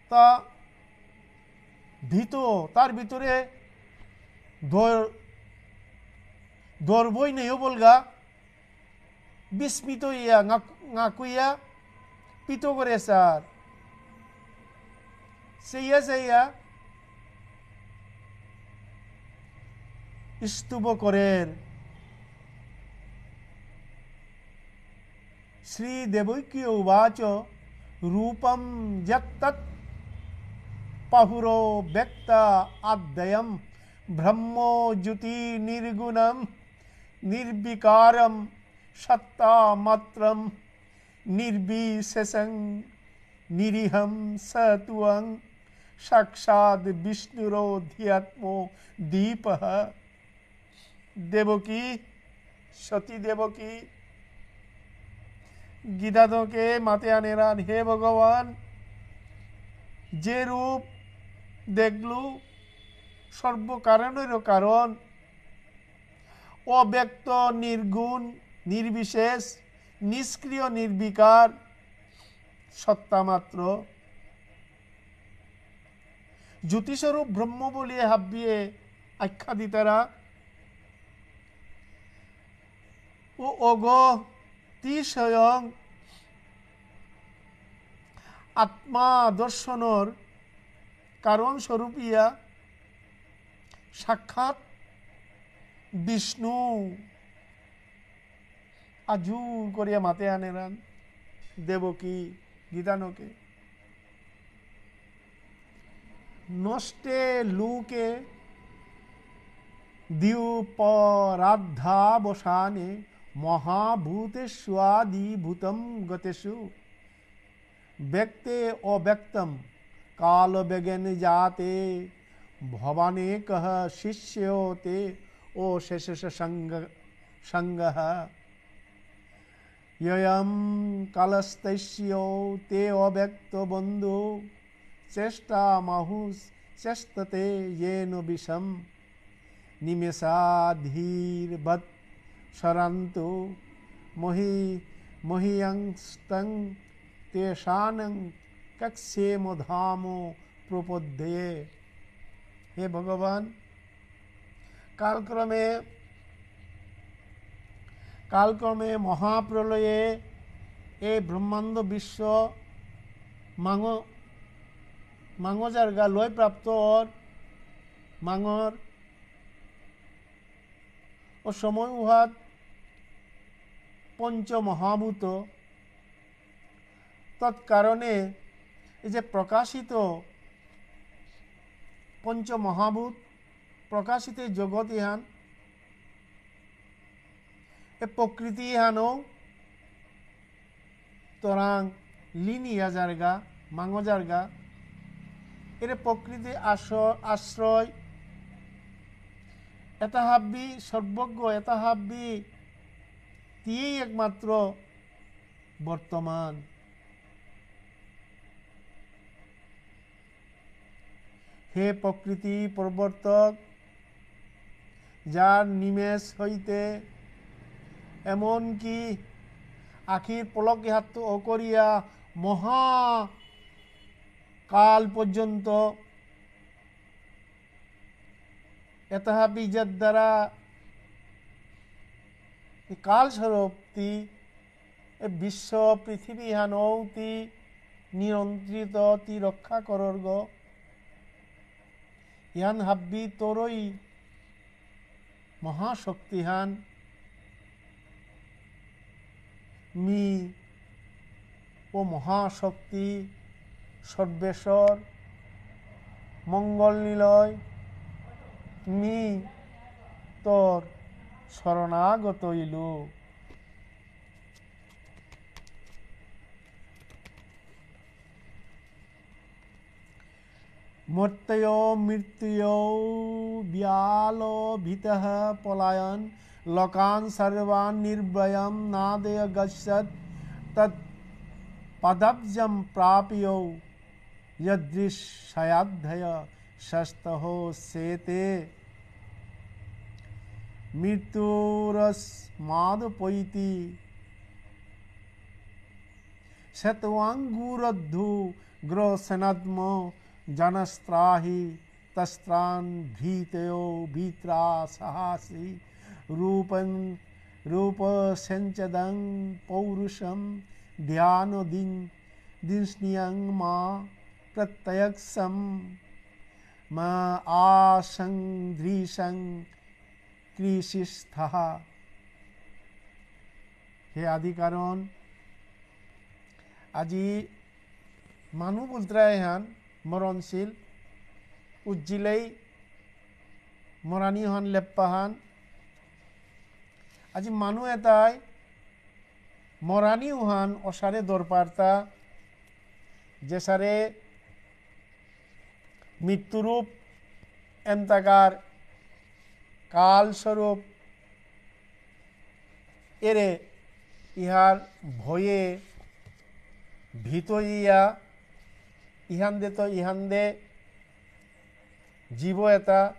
তা ভীত, তার ভিতরে দর-, দর্বই নেই বলগা, বিস্মিত ইয়া, ঙাক-, ঙাকুইয়া, পিত করে স্যার। সেইয়া সেইয়া স্তুব করের। শ্রীদেবকী উবাচ, রূপম যত্তৎ পাহুরব্যক্ত আদ্বয়ম ব্রহ্মজ্যোতি নির্গুণম নির্বিকারম সত্তামাত্রম নির্বিশেষং নিরীহম স ত্বং সাক্ষাৎ বিষ্ণুরধ্যাত্ম দীপঃ। দেবকী, সতী দেবকী, গিদানকে মাতে আনেরান, হে ভগবান, যে রূপ দেখলু সর্বকারণেরও কারণ, অব্যক্ত, নির্গুণ, নির্বিশেষ, নিষ্ক্রিয়, নির্বিকার, সত্তা মাত্র। জ্যোতিস্বরূপ ব্রহ্ম বুলিয়ে হাব্বিয়ে আখ্যা দিতারা। ও অগ, তি স্বয়ং আত্মা দর্শনর কারণ স্বরূপ ইয়া সাক্ষাৎ বিষ্ণু। আজুর করিয়া মাতে আনেরান দেবকী গিদানকে। নষ্টে লোকে দ্ব্যপরাধ্যাবসানে মহাভূতেষ্বাদিভূতং গতেষু। ব্যক্তে অব্যক্তম কালবেগেন জাতে ভবানেকঃ শিষ্যো তে অশেষসঙ্গ-, সঙ্গঃ। য়য়ং কালস্তস্য তে অব্যক্ত বন্ধু চেষ্টামাহুঃ চেষ্টতে যেন বিষম। নিমেষাধীর্বৎ স্মরন্তো মহি-, মহীয়ংস্তং তেষাং ক ক্ষেমধাম প্রপদ্যতে। হে ভগবান, কালক্রমে, কালক্রমে মহাপ্রলয়ে এই ব্রহ্মাণ্ড বিশ্ব মাঙ-, মাঙজারগা লয় প্রাপ্ত অর। মাঙর ও সময় উহাত পঞ্চমহাভূত। তৎকারণে এই যে প্রকাশিত পঞ্চমহাভূত, প্রকাশিত জগৎ ইহান, এ প্রকৃতি ইহানও তরাং লিনিয়া যারগা, মাঙ যারগা। এরে প্রকৃতি আশ্র-, আশ্রয়, এতা হাব্বি সর্বজ্ঞ, এতা হাব্বি তিয়েই একমাত্র বর্তমান। হে প্রকৃতি প্রবর্তক, যার নিমেষ হইতে এমনকি আখির পলক হাত অকরিয়া মহা কাল পর্যন্ত এতাহা বীজের দ্বারা এই কাল স্বরূপ তি এ বিশ্ব পৃথিবী হানৌ তি নিয়ন্ত্রিত তি রক্ষা করর গ। ইয়ান হাব্বি তরই মহাশক্তিহান। মি ও মহাশক্তি সর্বেশ্বর মঙ্গল নিলয়, মি তোর শরণাগত ইলু। মর্ত্যয় মৃত্যুয় ব্যালভিতঃ পলায়ন লোকান সর্বান নির্ভয়ম নাদয় গচ্ছত তৎ পদাব্জম প্রাপ্য যদৃশয়াধ্যয় সস্তহ সেতে। মৃত্যুরস্মাদপৈতি শতবাঙ্গুরদ্ধু গ্রসনাত্ম জনস্ত্রাহি তস্ত্রান ভীতয় ভীত্রা সাহসী রূপন রূপসঞ্চদং পৌরুষম ধ্যান দিং দিংস্নিয়ং মা প্রত্যয়ক্ষম মা আসং দৃশং কৃষিস্থা। হে আদি কারণ, আজি মানু বুলত্রা এহান মরণশীল, উজ্জিলেই মরানি হান লেপ্পাহান। আজি মানু এতাই মরানি উহান অসারে দরপারতা, যেসারে মৃত্যুরূপ এন্তাকার কালস্বরূপ এরে ইহার ভয়ে ভীত ইয়া ইহান দে তো ইহান দে জীব এতা,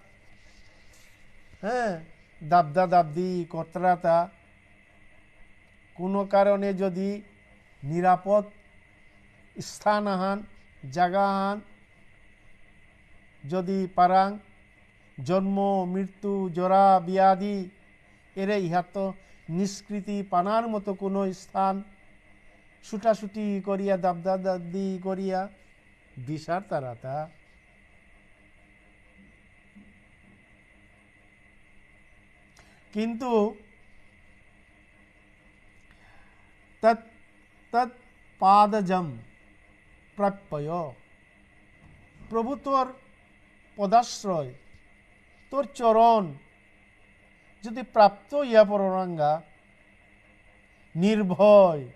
হ্যাঁ, দাবদা দাবদি কতরাতা কোনো কারণে যদি নিরাপদ স্থান আহান, জাগা আহান যদি পারাং, জন্ম, মৃত্যু, জরা, ব্যাধি, এরে ইহাত নিষ্কৃতি পানার মতো কোনো স্থান, ছুটাছুটি করিয়া, দাবদা দাবদি করিয়া, বিচার তারাতা। কিন্তু তৎ-, তৎ পাদজম প্রাপ্য, প্রভু তোর পদাশ্রয়, তোর চরণ যদি প্রাপ্ত ইয়া পররাঙ্গা, নির্ভয়,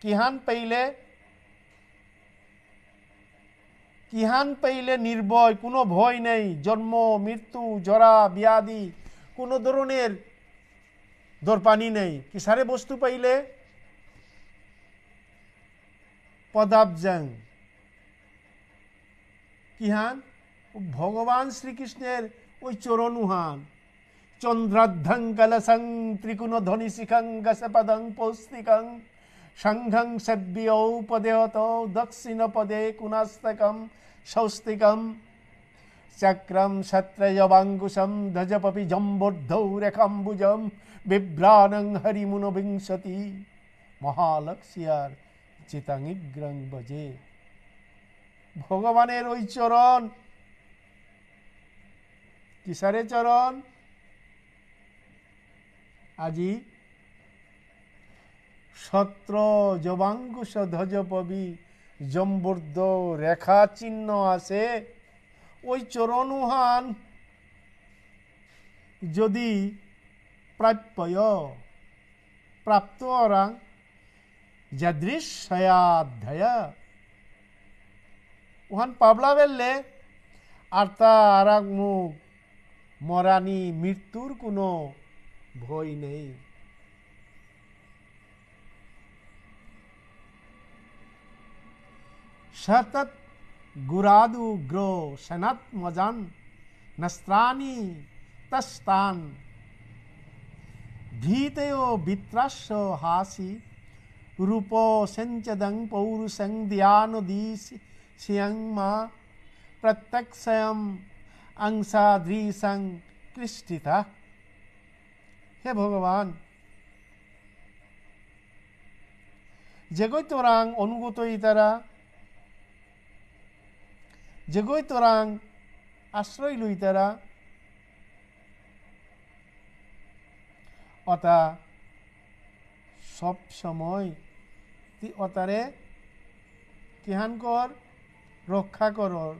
কিহান পেইলে কিহান পেইলে নির্ভয়, কোনো ভয় নেই, জন্ম, মৃত্যু, জরা, ব্যাধি, কোনো ধরনের দরপানি নেই। কিসারে বস্তু পাইলে? পদাব্জাং। কিহান? ভগবান শ্রীকৃষ্ণের ওই চরণুহান। চন্দ্রার্ধং কলসং ত্রিকোণধ্বনিশিখং গজপদং পৌষ্টিকং শঙ্খং সেব্যৌ পদেহতৌ দক্ষিণপদে কোণাস্তকং স্বস্তিকং চক্রং ছত্রযবাঙ্কুশং ধ্বজপপি জম্বুর্ধৌ রেখাম্বুজং বিভ্রাণং হরিমুনবিংশতি মহালক্ষ্মীয়ার চিতাঙিগ্রং ভজে। ভগবানের ওই চরণ কিসারে চরণ? আজি ছত্র জবাঙ্কুশ ধ্বজ পবি জম্বুর্ধ রেখা চিহ্ন আছে। ওই চরণ উহান যদি প্রাপ্যয়, প্রাপ্ত অরাং, যাদৃশ সয়াধ্যায়। উহান পাবলা বেললে, আর তা আরাক মুখ মরানি মৃত্যুর কোনো ভয় নেই। সতত গুরাদু গ্র সনাত্মজান নস্ত্রাণি তস্তান ভীতয়ো বিত্রাস হাসি রূপ সেঞ্চদং পৌরুষং দিয়ানদিশিয়ং মা প্রত্যক্ষয়ম অংসাদৃশং কৃষ্টিতা। হে ভগবান, যেগই তোরাং অনুগত ইতারা, যেগই তোরাং আশ্রয় লইতারা, অতা সব সময় তি অতারে কিহান কর, রক্ষা করর।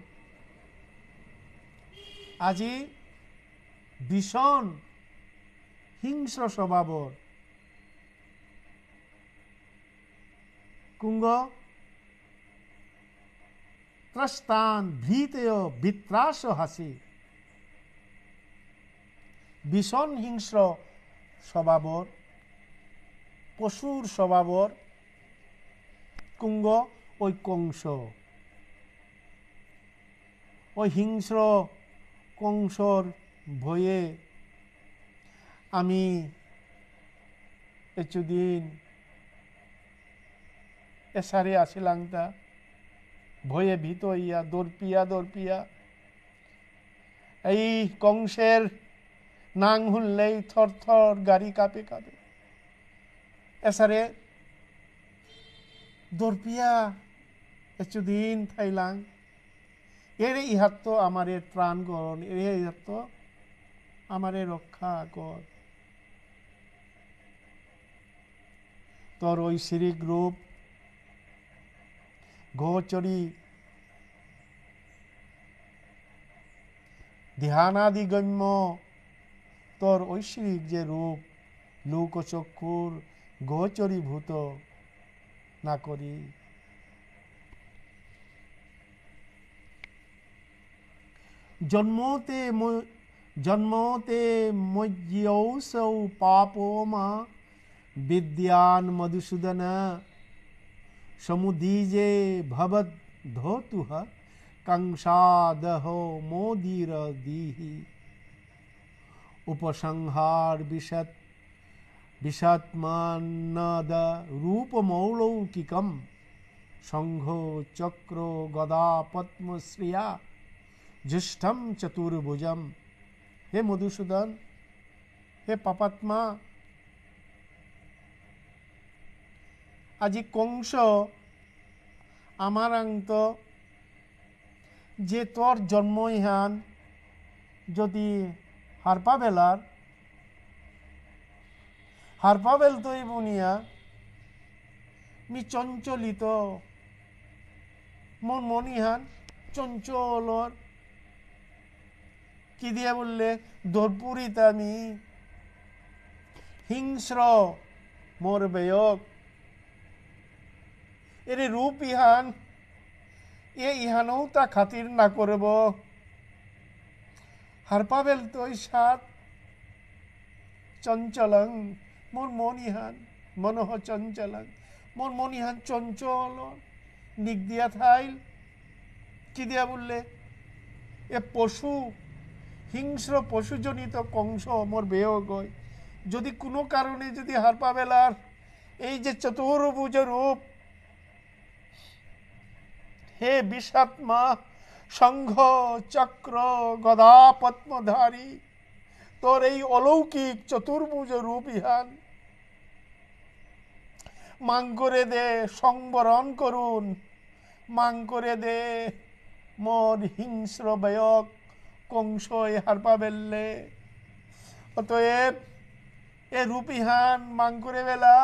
আজি ভীষণ হিংস্র স্বভাবর কুঙ্গ ত্রাস্তান ভীতয় বিত্রাস হাসি। ভীষণ হিংস্র স্বভাবর, পশুর স্বভাবর কুঙ্গ ওই কংস। ওই হিংস্র কংসর ভয়ে আমি এচুদিন এসারে আসিলাংতা, ভয়ে ভীত হইয়া, দরপিয়া, দরপিয়া। এই কংসের নাং হুনলেই থর থর গারি কাঁপে কাঁপে। এসারে দরপিয়া এচুদিন থাইলাং। এরে ইহাত্ত আমারে ত্রাণ করন, এরে ইহাত্ত আমারে রক্ষা কর। তোর ঐশ্বরিক রূপ গোচরী ধ্যানাদিগম্য, তোর ঐশ্বরিক যে রূপ লোকচক্ষুর গোচরীভূত না করি। জন্মতে ম-, জন্মতে ময্যৌষৌ পাপো মা বিদ্যান মধুসূদন। সমুদীযে ভবদ্ধোতুহ কংসাদহো মোদীরদীহি। উপসংহার বিষাদ বিষাত্মান্নাদ রূপমৌলৌকিকম। শঙ্খ চক্র গদা পদ্ম শ্রিয়া জ্যেষ্ঠম চতুর্ভুজম। হে মধুসূদন, হে পাপাত্মা, আজি কংস আমারাংত যে তোর জন্ম ইহান যদি হারপা বেলার, হারপা বেলতই বুনিয়া মি চঞ্চলিত, মোর মন ইহান চঞ্চলর। কি দিয়া বুললে, দরপুরিতা মি হিংস্র মোর বেয়ক। এরে রূপ ইহান, এ ইহানও তা খাতির না করব। হারপা বেলতই সাত চঞ্চলং, মোর মন ইহান, মনঃ চঞ্চলং, মোর মন ইহান চঞ্চল, নিক দিয়া থাইল। কি দিয়া বুললে, এ পশু, হিংস্র পশুজনিত কংস মোর বেয়গই। যদি কোনো কারণে যদি হারপা বেলার এই যে চতুর্ভুজ রূপ, হে বিষাত্মা, শঙ্খ, চক্র, গদা, পদ্মধারী, তোর এই অলৌকিক চতুর্ভুজ রূপ ইহান মাং করে দে, সংবরণ করুন, মাং করে দে, মোর হিংস্র বেয়ক, কংসই হারপা বেললে। অতএব এ রূপ ইহান মাং করে বেলা।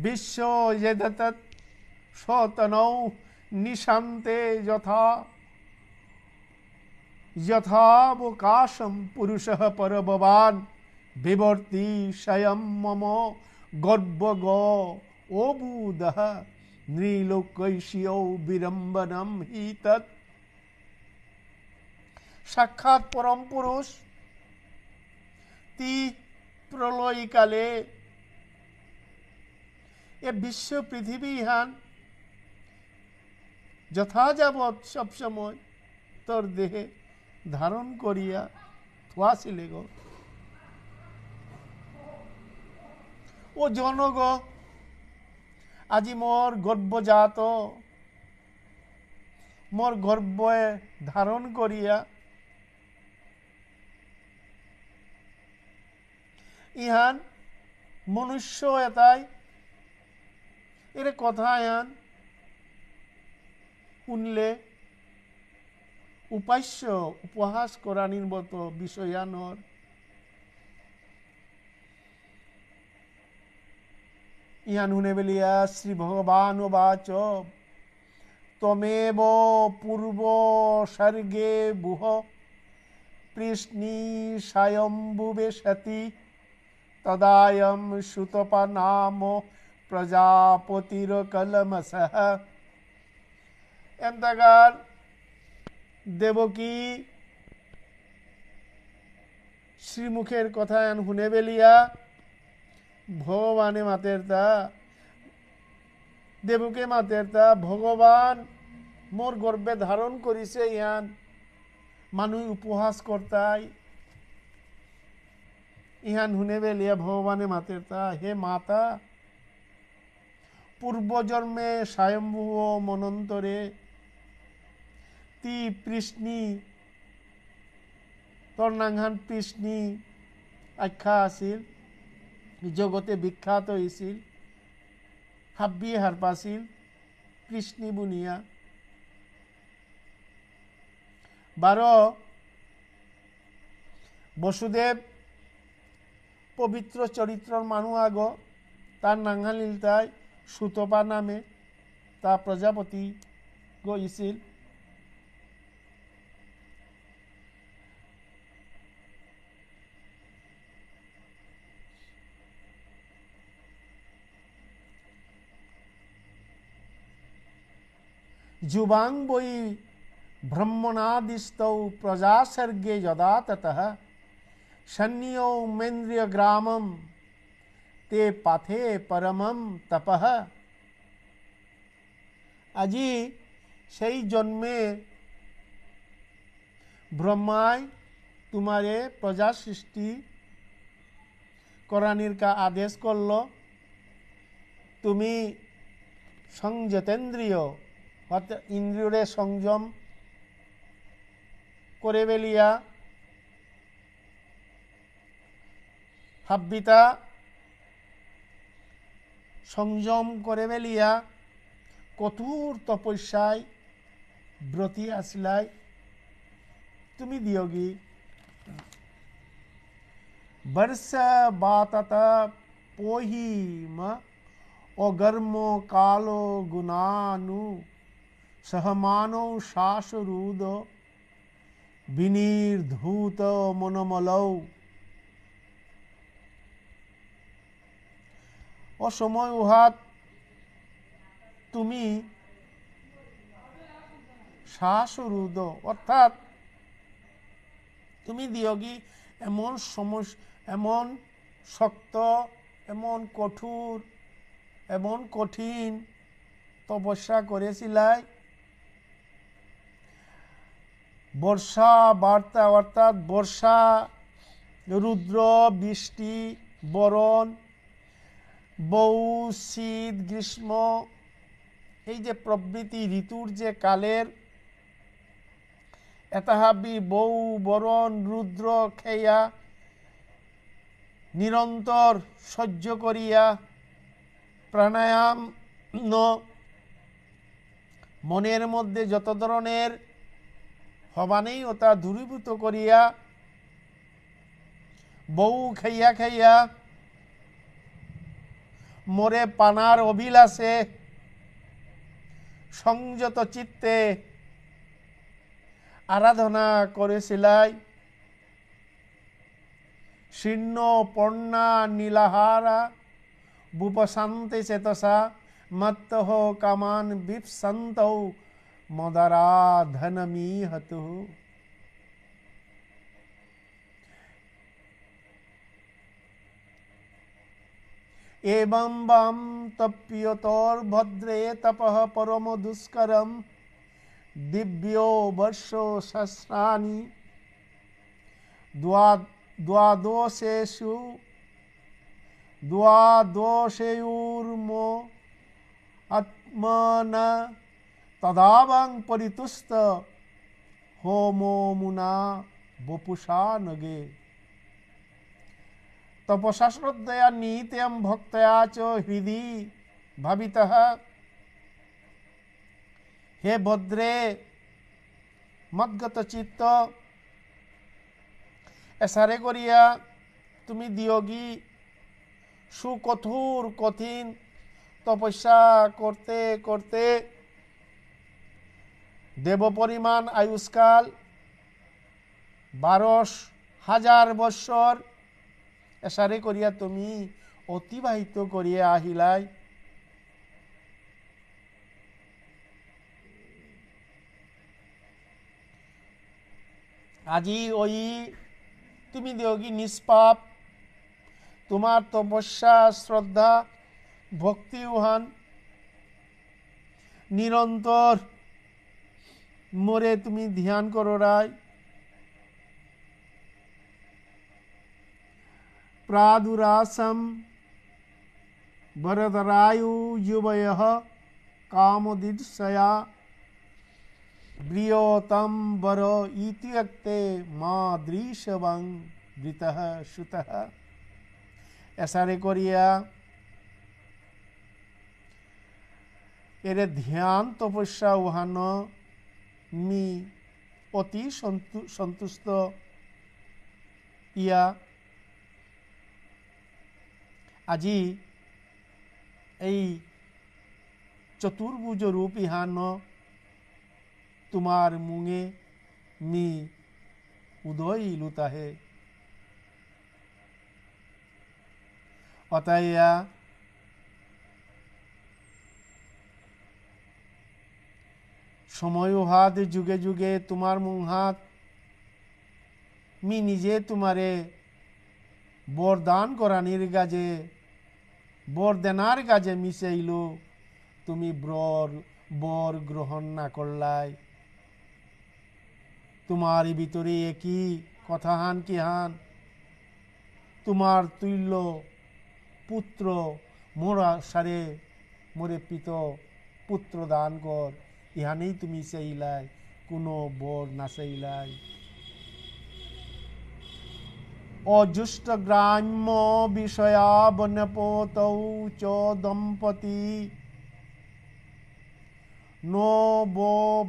বিশ্ব যদতৎ সতনৌ নিশান্তে যথা যথাবকাশম পুরুষঃ পরববান বিবর্তি স্বয়ং মম গর্ভগ অবুধঃ নৃলোকৈষ্যৌ বিড়ম্বনম হি তৎ। সাক্ষাৎ পরম পুরুষ তি প্রলয়কালে এ বিশ্ব পৃথিবী ইহান যথাযাবৎ সবসময় তোর দেহে ধারণ করিয়া থুয়াছিলে গো। ও জনগ, আজি মোর গর্ভজাত, মোর গর্ভে ধারণ করিয়া ইহান মনুষ্য এতাই এরে কথা এহান শুনলে উপাস্য উপহাস করানির মতো বিষয়ানর। ইহান শুনে বেলিয়া শ্রী ভগবান উবাচ, ত্বমেব পূর্ব স্বর্গে বুহ পৃশ্নী স্বয়ম্ভুবে সতি। তদায়ং সুতপা নাম প্রজাপতিরকলমসঃ। এন্তাকার দেবকী শ্রীমুখের কথা এহান শুনে বেলিয়া ভগবানে মাতেরতা, দেবকী মাতেরতা, ভগবান মোর গর্ভে ধারণ করিছে ইহান মানু উপহাস করতাই। ইহান শুনে বেলিয়া ভগবানে মাতেরতা, হে মাতা, পূর্বজন্মে স্বয়ম্ভুব মন্বন্তরে তি পৃশ্নী, তোর নাঙহান পৃশ্নী আখ্যা আছিল, জগতে বিখ্যাত হইছিল, হাব্বি হারপাছিল পৃশ্নী বুনিয়া। বারো বসুদেব পবিত্র চরিত্রর মানু আগ, তার নাঙহান ইলতাই সুতপা নামে, তা প্রজাপতিগ ইছিল। যুবাং বৈ ব্রহ্মণাদিষ্টৌ প্রজাসর্গে যদা ততঃ। সন্নিয়মেন্দ্রিয়গ্রামং তে পাথে পরমং তপঃ। আজি সেই জন্মে ব্রহ্মায় তোমারে প্রজা সৃষ্টি করানির কা আদেশ করল। তুমি সংযতেন্দ্রিয়, অর্থাৎ ইন্দ্রিয়রে সংযম করে বেলিয়া, হাব্বিতা সংযম করে বেলিয়া, কঠোর তপস্যায় ব্রতী আসিলাই। তুমি দিয়গি বর্ষ বাতাত পহিম অগর্ম কাল গুণানু সহমানৌ শ্বাসরুদ বিনির্ধূত মনোমলৌ। অসময় উহাত তুমি শ্বাসরুদ, অর্থাৎ তুমি দিয়গি এমন সমস-, এমন শক্ত, এমন কঠোর, এমন কঠিন তপস্যা করেছিলাই। বর্ষা বার্তা, অর্থাৎ বর্ষা, রুদ্র, বৃষ্টি, বরণ, বৌ, শীত, গ্রীষ্ম, এই যে প্রভৃতি ঋতুর যে কালের এতাহাবি বৌ, বরণ, রুদ্র খেয়া নিরন্তর সহ্য করিয়া প্রাণায়াম ন মনের মধ্যে যত ধরনের হবানেই ওতা দূরীভূত করিয়া, বউ খাইয়া খাইয়া, মোরে পানার অভিলাষে সংযত চিত্তে আরাধনা করেসিলাই। শীর্ণ পর্ণা নীলাহারা ভূপশান্তি চেতসা মত্তঃ কামান বিপশন্তৌ মদারাধনমীহতুঃ। এবং বাম তপ্যতোর্ভদ্রে তপঃ পরম দুষ্করম। দিব্যো বর্ষ সহস্রাণি দ্বা-, দ্বাদশেষু, দ্বাদশেয়ুর্ম আত্মনা তদাবাং পরিতুষ্ট হোমমুনা বপুষা নগে। তপসা শ্রদ্ধয়া নিত্যং ভক্তয়া চ হৃদি ভাবিতঃ। হে ভদ্রে, মদ্গত চিত্ত, এসারে করিয়া তুমি দিয়োগি সুকঠোর কঠিন তপস্যা করতে করতে দেব পরিমাণ আয়ুষ্কাল বারো হাজার বৎসর এসারে করিয়া তুমি অতিবাহিত করিয়া আহিলাই। আজি ওই তুমি দেওগি নিষ্পাপ, তোমার তপস্যা, শ্রদ্ধা, ভক্তি উহান নিরন্তর মোরে তুমি ধ্যান কররাই। প্রাদুরাসম বরদরায়ু যুবয়ঃ কামদৃশ্যয়া ব্রিয়তম বর ইত্যক্তে মা দৃশবং বৃতঃ সুতঃ। এসারে করিয়া এরে ধ্যান তপস্যা উহান মি অতি সন্তু-, সন্তুষ্ট ইয়া। আজি এই চতুর্ভুজ রূপ ইহান তোমার মুঙে মি উদয় লুতাহে। অতাইয়া সময় উহাত যুগে যুগে তোমার মুঙহাত মি নিজে তোমারে বরদান করানির গাজে, বর দেনার গাজে মি চাইলু, তুমি ব্রর-, বর গ্রহণ না করলাই। তোমার ভিতরে একই কথাহান কিহান, তোমার তুল্য পুত্র মোরা সারে মোরে পিত পুত্র দান কর, ইহানেই তুমি চাইলাই, কোনো বর না চাইলাই। অজুষ্ট গ্রাম্য বিষয়া বনপতৌ চ দম্পতি। ন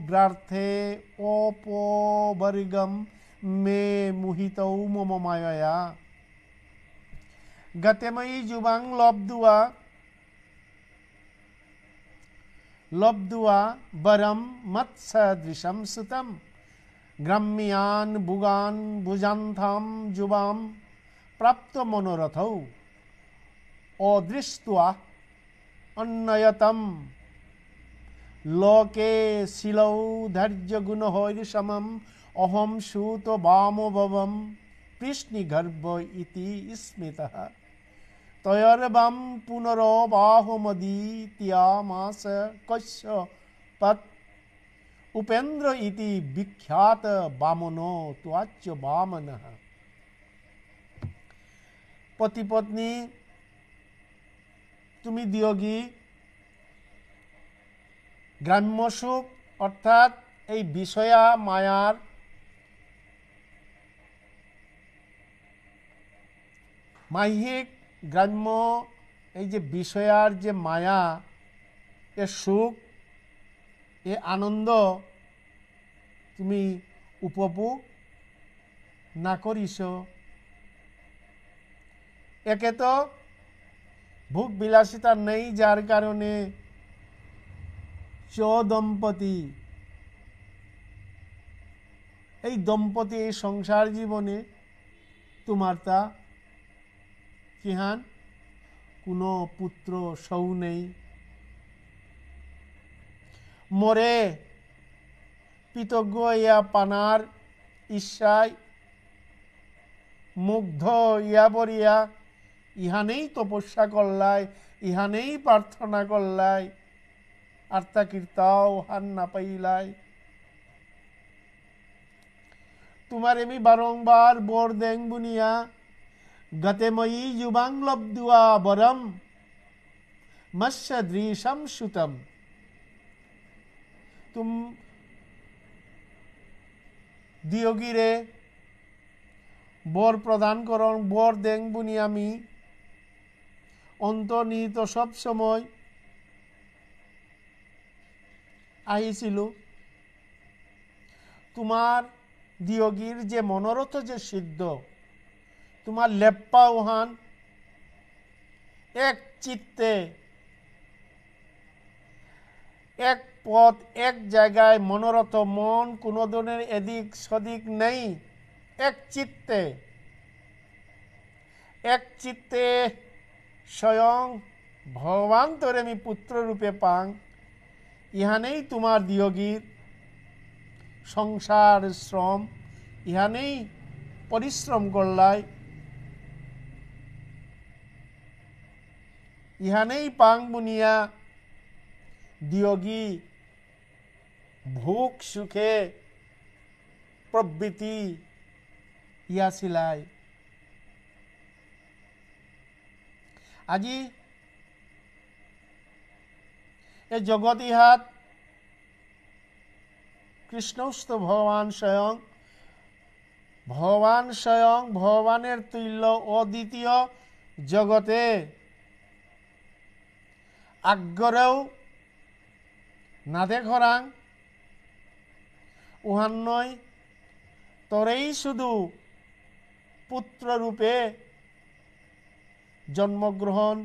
ব্রার্থে অপবর্গম মে মোহিতৌ মম মায়য়া। গতে ময়ি যুবাং লব্ধুয়া, লব্ধুয়া বরম মৎসদৃশম সুতম। গ্রাম্যান ভুগান ভুজান্থাম যুবাম প্রাপ্ত মনোরথৌ। অদৃষ্ট্বা অন্যয়তম লোকে শীলৌ ধৈর্যগুণহৈর্সমম। অহম সূত বামভবম পৃশ্নিগর্ভ ইতি স্মৃতঃ। তয়োর্বাম পুনরবাহমদিতিয়ামাস কশ্যপত উপেন্দ্র ইতি বিখ্যাত বামন ত্বাচ্চ বামনঃ। পতি পত্নী তুমি দিয়োগি গ্রাম্য সুখ, অর্থাৎ এই বিষয়া মায়ার, মাহিক গ্রাম্য এই যে বিষয়ার যে মায়া, এ সুখ, এ আনন্দ তুমি উপভোগ না করিস। একে তো ভোগ বিলাসিতা নেই, যার কারণে চ দম্পতি, এই দম্পতি এই সংসার জীবনে তোমার তা কিহান কোনো পুত্র সৌ নেই। মোরে পৃথক ইয়া পানার ঈর্ষায় মুগ্ধ ইয়া বরিয়া ইহানেই তপস্যা করলাই, ইহানেই প্রার্থনা করলাই, আর্তা কীর্তাও হান না পাইলাই। তোমারে মি বারংবার বর দেং বুনিয়া, গতে ময়ি যুবাং লব্ধুয়া বরম মৎস্য দৃশম সুতম। তুম দিয়গিরে বর প্রদান করং, বর দেং বুনি আমি অন্তর্নিহিত সব সময় আহিছিলু। তোমার দিয়গির যে মনোরথ যে সিদ্ধ, তোমার লেপ্পা উহান এক চিত্তে, এক পথ, এক জায়গায় মনোরথ মন, কোনো ধরনের এদিক সদিক নেই, এক চিত্তে, এক চিত্তে স্বয়ং ভগবান তোরে মি পুত্র রূপে পাং। ইহানেই তোমার দিয়গির সংসার শ্রম, ইহানেই পরিশ্রম করলাই, ইহানেই পাং বুনিয়া দিয়গি ভোগ সুখে প্রবৃত্তি ইয়া সিলাই। আজি এ জগত ইহাত কৃষ্ণস্থ ভগবান স্বয়ং, ভগবান স্বয়ং, ভগবানের তুল্য অদ্বিতীয় জগতে আগরেও না দেখরাং, উহান্নই তরেই শুধু পুত্র রূপে জন্মগ্রহণ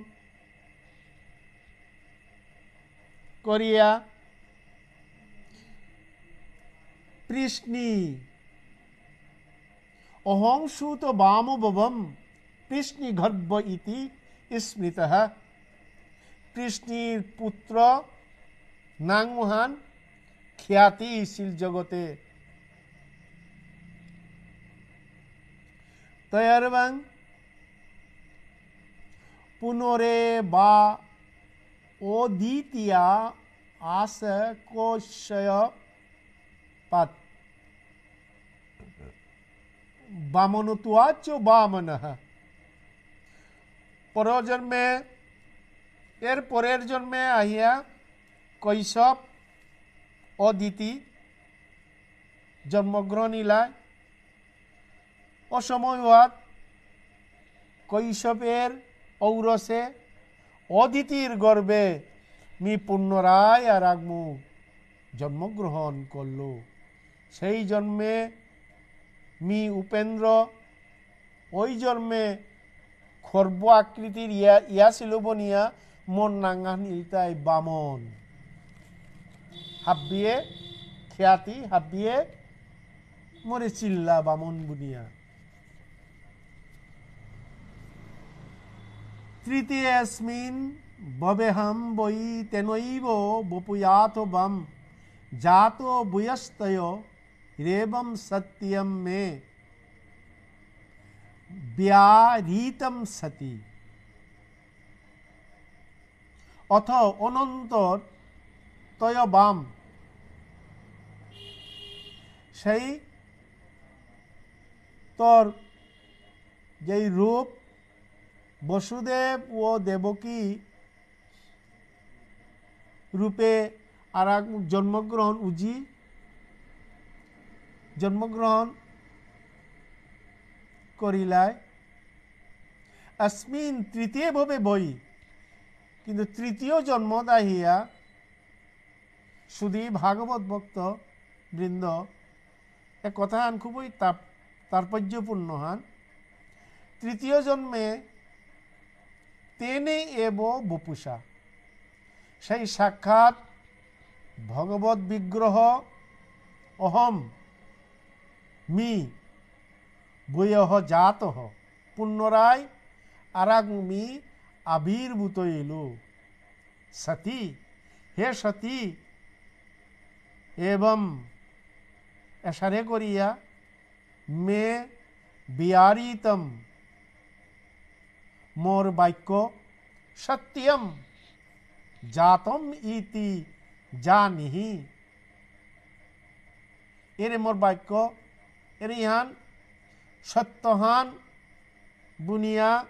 করিয়া পৃশ্নি অহং সুত বাম ভবম পৃশ্নি গর্ভ ইতি স্মৃতঃ। পৃশ্নির পুত্র নাঙহান খ্যাতি শিল জগতে। তয়ারবাং পুনরে বা অদ্বিতীয়া আস কৌশয় পাত। বামনত্বাচ বামনঃ। পরজন্মে, এর পরের জন্মে আহিয়া কৈশব অদিতি জন্মগ্রহণ ইলায়। অসময় হওয়াত কৈশবের ঔরসে অদিতির গর্ভে মি পুনরায় আর আগমু জন্মগ্রহণ করলু। সেই জন্মে মি উপেন্দ্র, ওই জন্মে খর্ব আকৃতির ইয়া, ইয়া ছিল বনিয়া মোর নাঙহান ইলতাই বামন। হাব্বিয়ে খ্যাতি, হাব্বিয়ে মোরে চিল্লা বামন বুনিয়া। তৃতীয়েস্মিন ভবেহম বৈ তেনৈব বপুয়াথ বাম জাত বয়স্তয় রেবম সত্যম মে ব্যাহৃতম সতি। অথ অনন্তর তয় বাম, সেই তোর যেই রূপ বসুদেব ও দেবকী রূপে আর এক জন্মগ্রহণ উজি, জন্মগ্রহণ করিলায়। अस्मिन् तृतीये भवे वै, কিন্তু তৃতীয় জন্ম দাহিয়া সুধী ভাগবত ভক্ত বৃন্দ, এ কথাহান খুবই তাপ-, তাৎপর্যপূর্ণ হান। তৃতীয় জন্মে তেনে এব বপুষা। সেই সাক্ষাৎ ভগবত বিগ্রহ অহম মি বয়ঃ জাতঃ। পুনরায় আরাক মি আবির্ভূত ইলু। সতী, হে সতী, এবং এসারে করিয়া মে বিয়ারিতম, মোর বাক্য, সত্যম জাতম ইতি জানিহি। এরে মোর বাক্য, এরে ইহান সত্যহান বুনিয়া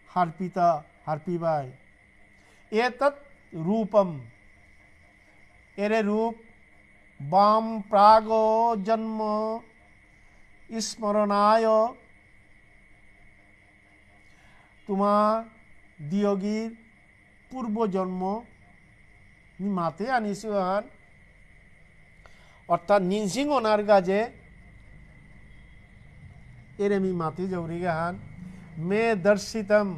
হারপিতা, হারপিবাই। এতৎ রূপম, এরে রূপ, বাম প্রাগ জন্ম স্মরণায়, তোমা দিয়গির পূর্বজন্ম মি মাতে আনিসু হান, অর্থাৎ নিংসিং অনার গাজে এরে মি মাতে জৌরিগা হান। মে দর্শিতম,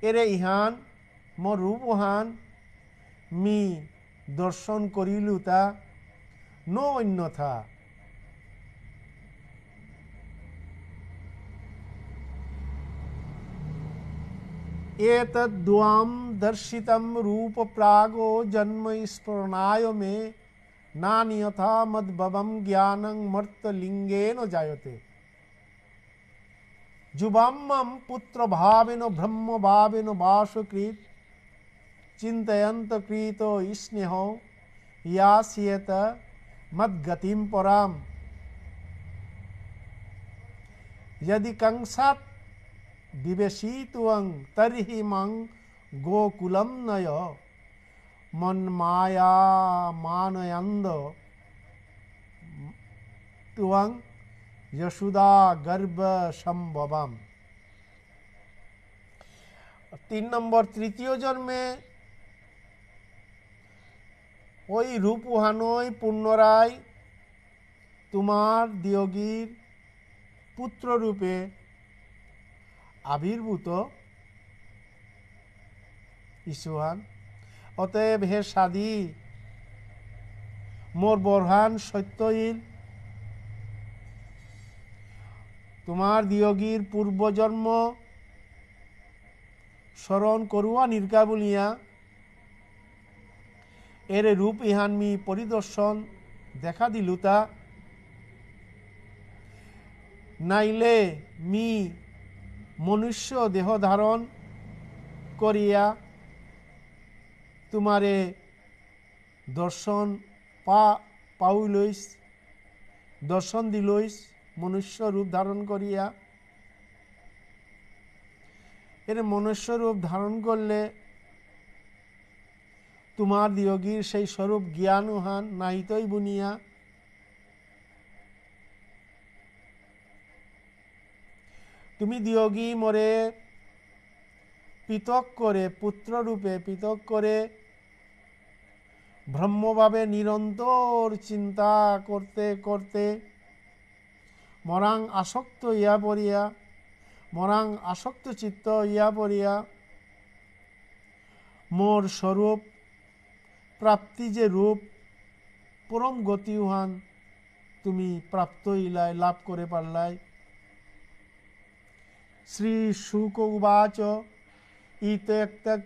এরে ইহান মোর রূপ হান মি দর্শন করিলুতা, ন অন্যথা। এতদ্বাম দর্শিতম রূপ প্রাগো জন্ম স্মরণায় মে, নান্যথা মদ্ভবম জ্ঞানং মর্ত্যলিঙ্গেন জায়তে। যুবাম্মম পুত্রভাবেন ব্রহ্মভাবেন বাসকৃৎ চিন্তয়ন্ত কৃত স্নেহ ইয়াস্যেত মদ্গতিম পরাম। যদি কংসাৎ বিবেশিতং তর্হি মাং গোকুলং নয়। মন্মায়ামানয়ন্দ ত্বং যশোদা গর্ভসম্ভবম। তিন নম্বর, তৃতীয় জন্মে ওই রূপ উহানই পুনরায় তোমার দিয়গির পুত্র রূপে আবির্ভূত ইসুহান। অতএব হে সাদী, মোর বরহান সত্য ইল। তোমার দিয়গির পূর্বজন্ম স্মরণ করুয়া নিরকা বুলিয়া এরে রূপ ইহান মি পরিদর্শন দেখা দিলুতা। নাইলে মি মনুষ্য দেহ ধারণ করিয়া তোমারে দর্শন পা-, পাউলইস, দর্শন দিলইস মনুষ্য রূপ ধারণ করিয়া। এরে মনুষ্য রূপ ধারণ করলে তোমার দিয়গির সেই স্বরূপ জ্ঞান উহান নাইতই বুনিয়া। তুমি দিয়গি মোরে পৃথক করে, পুত্র রূপে পৃথক করে ব্রহ্মভাবে নিরন্তর চিন্তা করতে করতে মরাং আসক্ত ইয়া পড়িয়া, মরাং আসক্ত চিত্ত ইয়া পড়িয়া, মোর স্বরূপ প্রাপ্তি যে রূপ, পরম গতি উহান তুমি প্রাপ্ত ইলাই, লাভ করে পারলাই। শ্রী শুক উবাচ, ইত্যেতৎ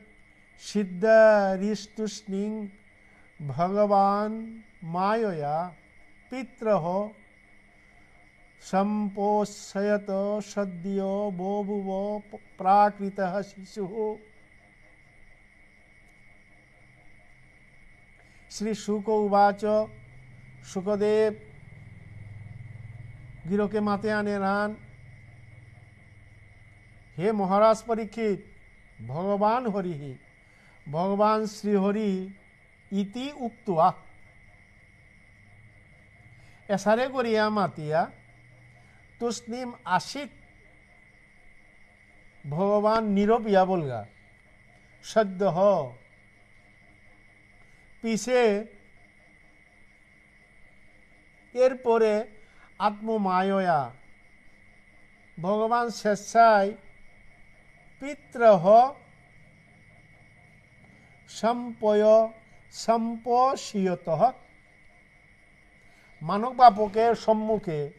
সিদ্ধিরিষ্টুষ্ণিং ভগবান মায়য়া পিতরঃ সম্পোষয়ত সদ্য বভূব প্রাকৃতঃ শিশুঃ। শ্রী শুক উবাচ, শুকদেব গিরকে মাতে আনেরান, হে মহারাজ পরীক্ষিত, ভগবান হরিহি, ভগবান শ্রীহরি ইতি উক্ত্বা, এসারে করিয়া মাতিয়া, তুষ্ণীম আসীৎ, ভগবান নীরব ইয়া বলগা, সদ্যঃ, পিছে এরপরে আত্মমায়য়া ভগবান স্বেচ্ছায় পিত্রহ সম্পয় সম্পশিয়তঃ। মানব বাপকের সম্মুখে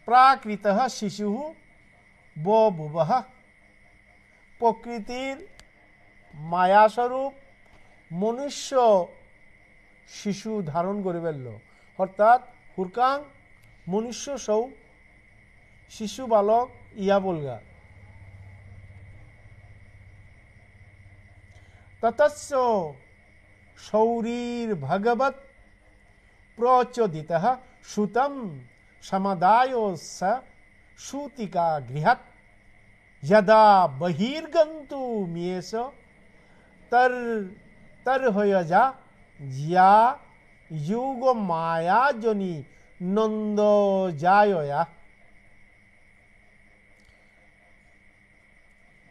প্রাকৃতঃ শিশুঃ বভূবঃ। প্রকৃতির মায়াস্বরূপ মনুষ্য শিশু ধারণ করে ফেলল, অর্থাৎ হুরকাং মনুষ্য সৌ শিশু বালক ইয়া বলগা। ততশ্চ শৌরির্ভগবৎ প্রচোদিতঃ সুতং সমাদায় স সূতিকাগৃহাৎ। যদা বহির্গন্তুমিয়ৎ তর-, তর্হয়জা যা যোগমায়াজনী নন্দজায়য়া।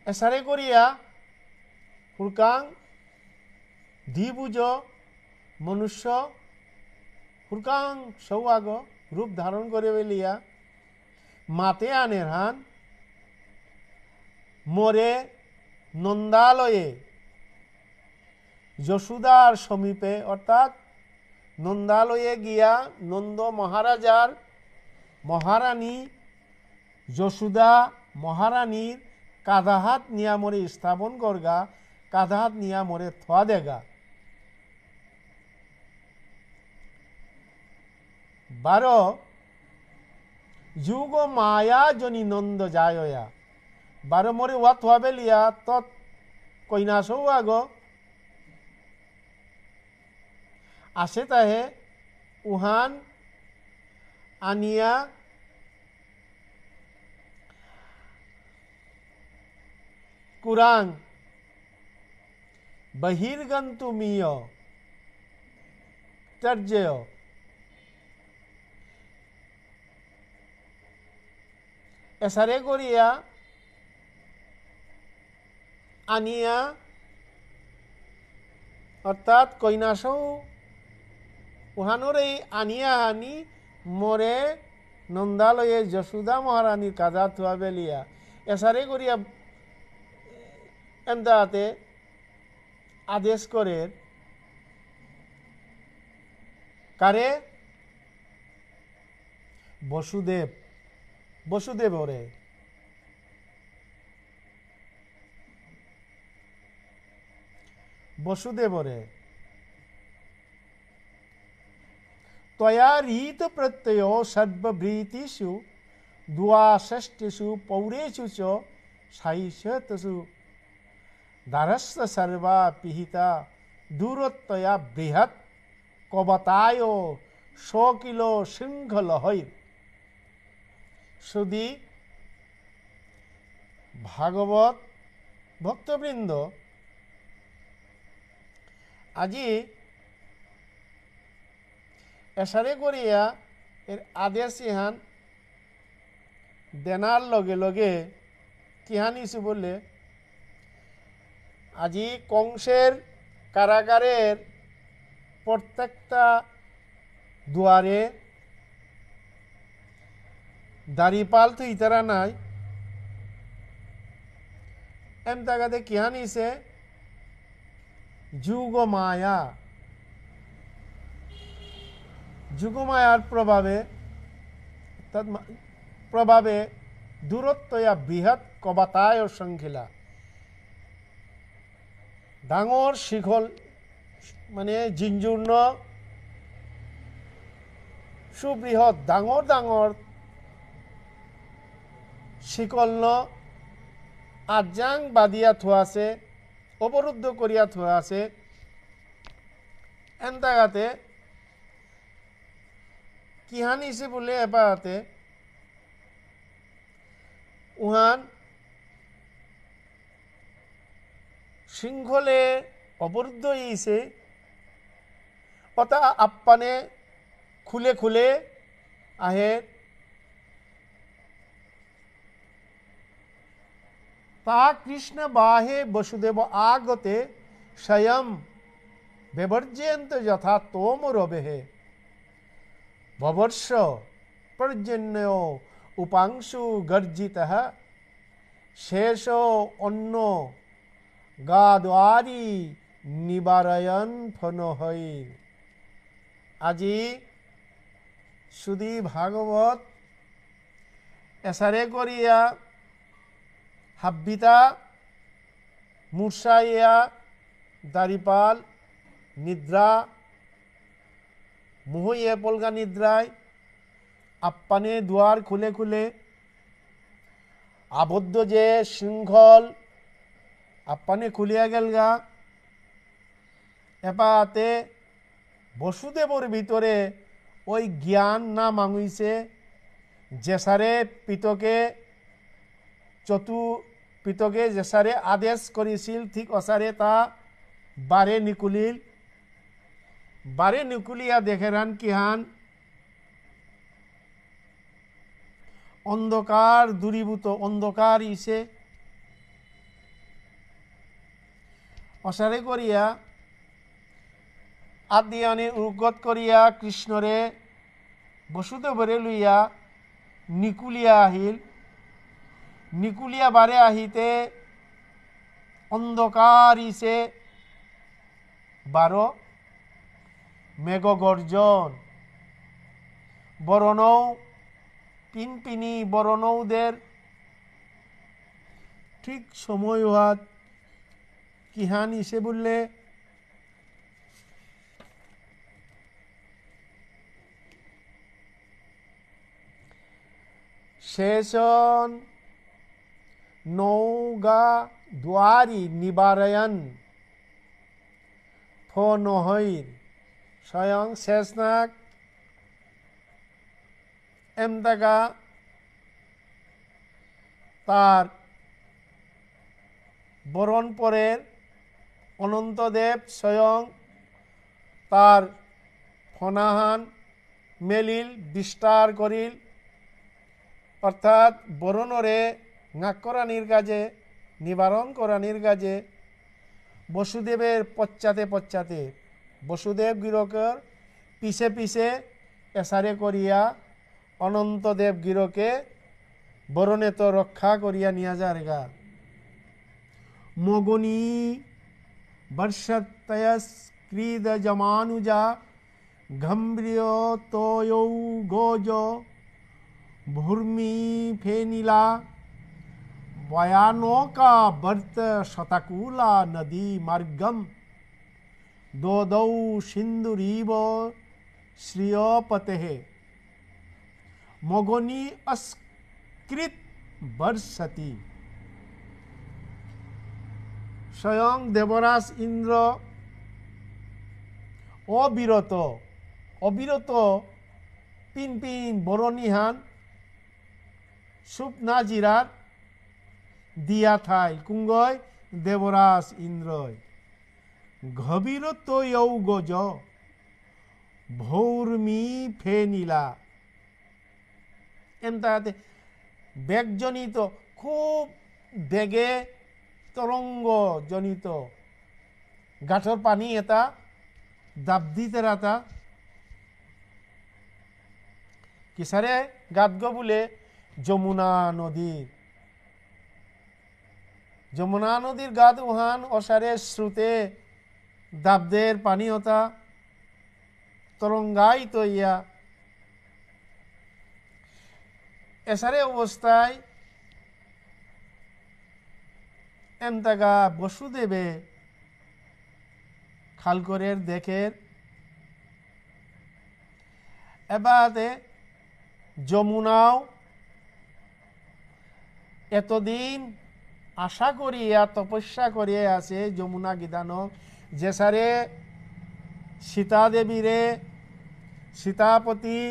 এসারে করিয়া হুরকাং দ্বিভুজ মনুষ্য হুরকাং সৌয়াগ রূপ ধারণ করে বেলিয়া মাতে আনের হান মোরে নন্দালয়ে যশোদার সমীপে, অর্থাৎ নন্দালয়ে গিয়া নন্দ মহারাজার মহারানী যশোদা মহারানীর কাদাহাত নিয়া মোরে স্থাপন করগা, কাদাহাত নিয়া মোরে থোয়া দেগা। বারো, যোগমায়াজনী নন্দজায়য়া। বারো মোরে ওয়া থোয়া বেলিয়া তৎ কইনা সৌয়াগ আসে তাহে উহান আনিয়া কুরাং বহির্গন্তুমিয়ৎ তর্যয়। এসারে করিয়া আনিয়া, অর্থাৎ কইনাসৌ উহানরে আনিয়া আনি মোরে নন্দালয়ে যশোদা মহারানীর কাদা থুয়া বেলিয়া। এসারে করিয়া এমদাতে আদেশ করের কারে? বসুদেব, বসুদেবরে। বসুদেবরে। ত্বয়া হৃত প্রত্যয় সর্ববৃত্তিষু দ্বাষষ্টিষু পৌরেষু চ সায়িষতসু। দারস্ত সর্বা পিহিতা দূরত্বয়া বৃহৎ কবতায় সকিল শৃঙ্খলহৈর। সুধী ভাগবত ভক্তবৃন্দ, আজি এসারে করিয়া এর আদেশ ইহান দেনার লগে লগে কিহান ইসু বললে, আজি কংসের কারাগারের প্রত্যেকটা দুয়ারে দাড়িপাল থুইতারা নাই। এম তাগাদে কিহান ইসে? যোগমায়া। যোগমায়ার প্রভাবে, অর্থাৎ মা-, প্রভাবে দূরত্বয়া বৃহৎ কবতায় শৃঙ্খলা। ডাঙর শিকল, মানে জিঞ্জুর্ন সুবৃহৎ ডাঙর ডাঙর শিকলন আজাং বাদিয়া থোয়াছে, অবরুদ্ধ করিয়া থোয়াছে। এন্তাগাতে কিহান ইসে বুলে এপাতে উহান শৃঙ্খলে অবরুদ্ধ ইসে, অতা আপ্পানে খুলে খুলে আহে। তা কৃষ্ণ বাহে বসুদেব আগতে স্বয়ং ব্যবর্জয়ন্ত যথা তোম রবেহে। ভবর্ষ পর্জন্য উপাংশু গর্জিতঃ। শেষ অন্ন গা দ্বারি নিবারয়ন ফনহৈর। আজি সুধী ভাগবত এসারে করিয়া হাব্বিতা মুরসাইয়া দারিপাল নিদ্রা মুহইয়ে পলগা নিদ্রায় আপ্পানে দুয়ার খুলে খুলে আবদ্ধ যে শৃঙ্খল আপ্পানে খুলিয়া গেলগা। এপাতে বসুদেবর ভিতরে ওই জ্ঞান না মাঙুইছে, যেসারে পিতকে চতু পিতকে যেসারে আদেশ করেছিল, ঠিক অসারে তা বারে নিকুলিল। বারে নিকুলিয়া দেখেরান কিহান অন্ধকার দূরীভূত, অন্ধকার ইসে অসারে করিয়া আদিয়ানে উগত করিয়া কৃষ্ণরে বসুদেবরে লইয়া নিকুলিয়া আহিল। নিকুলিয়া বারে আহিতে অন্ধকার ইসে বারো মেঘ গর্জন, বরনৌ পিনপিনি বরনৌদের ঠিক সময় হাত কিহান ইসে বুললে শেষন নৌগা দুয়ারি নিবারয়ন ফনহৈর। স্বয়ং শেষনাগ এমতাগা তার বরণ পরের অনন্তদেব স্বয়ং তার ফনাহান মেলিল, বিস্তার করিল, অর্থাৎ বরণরে নাক করানির কাজে, নিবারণ করানির কাজে বসুদেবের পশ্চাতে পশ্চাতে, বসুদেব গিরকর পিছে পিছে এসারে করিয়া অনন্তদেব গিরকে বরণেত রক্ষা করিয়া নিয়া যারগা। মগনী বর্ষতয়স্কৃত যমানুজা গম্ভীরতয়ৌ গজ ভূর্মি ফেনিলা ভয়ানকা বর্ত শতাকুলা নদী মার্গম দদৌ সিন্ধুরিব শ্রিয়পতেহে। মগনী অস্কৃত বর্ষতি। স্বয়ং দেবরাজ ইন্দ্র অবিরত, অবিরত পিন পিন বরণীহান সুপ না জিরার দিয়া থাইল। কুঙগই? দেবরাজ ইন্দ্রই। গভীরতয়ৌ গজ ভৌর্মি ফেনিলা। এমতাতে বেগজনিত, খুব বেগে তরঙ্গজনিত গাঁতর পানি এতা দাব দিতেরাতা। কিসারে গাঁতগ বুলে? যমুনা নদীর। যমুনা নদীর গাঁত উহান অসারে স্রোতে দাবদের পানি অতা তরঙ্গায়িত ইয়া। এসারে অবস্থায় এমতাগা বসুদেবে খাল করের দেখের এবাতে যমুনাও এতদিন আশা করিয়া তপস্যা করিয়া আছে যমুনা গিদানক, যেসারে সীতা দেবীরে, সীতাপতি,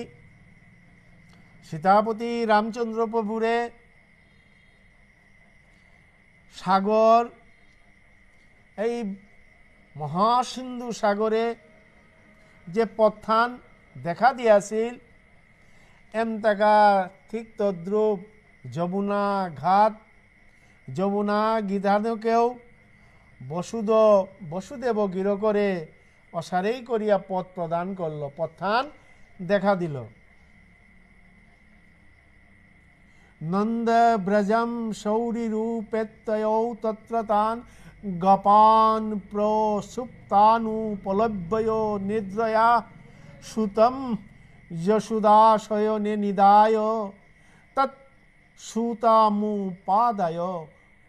সীতাপতি রামচন্দ্র প্রভুরে সাগর, এই মহাসিন্ধু সাগরে যে পথহান দেখা দিয়াছিল, এমতাগা ঠিক তদ্রূপ যমুনা ঘাট, যমুনা গিদানকেও বসুদ-, বসুদেব গিরকরে অসারেই করিয়া পথ প্রদান করল, পথহান দেখা দিল। नन्दव्रजं शौरिरूपेत्ययौ तत्र तान् गपान् प्रसुप्तानुपलभ्य यो निद्रया सुतं यशोदा शयने निधाय तत् सुतामुपादाय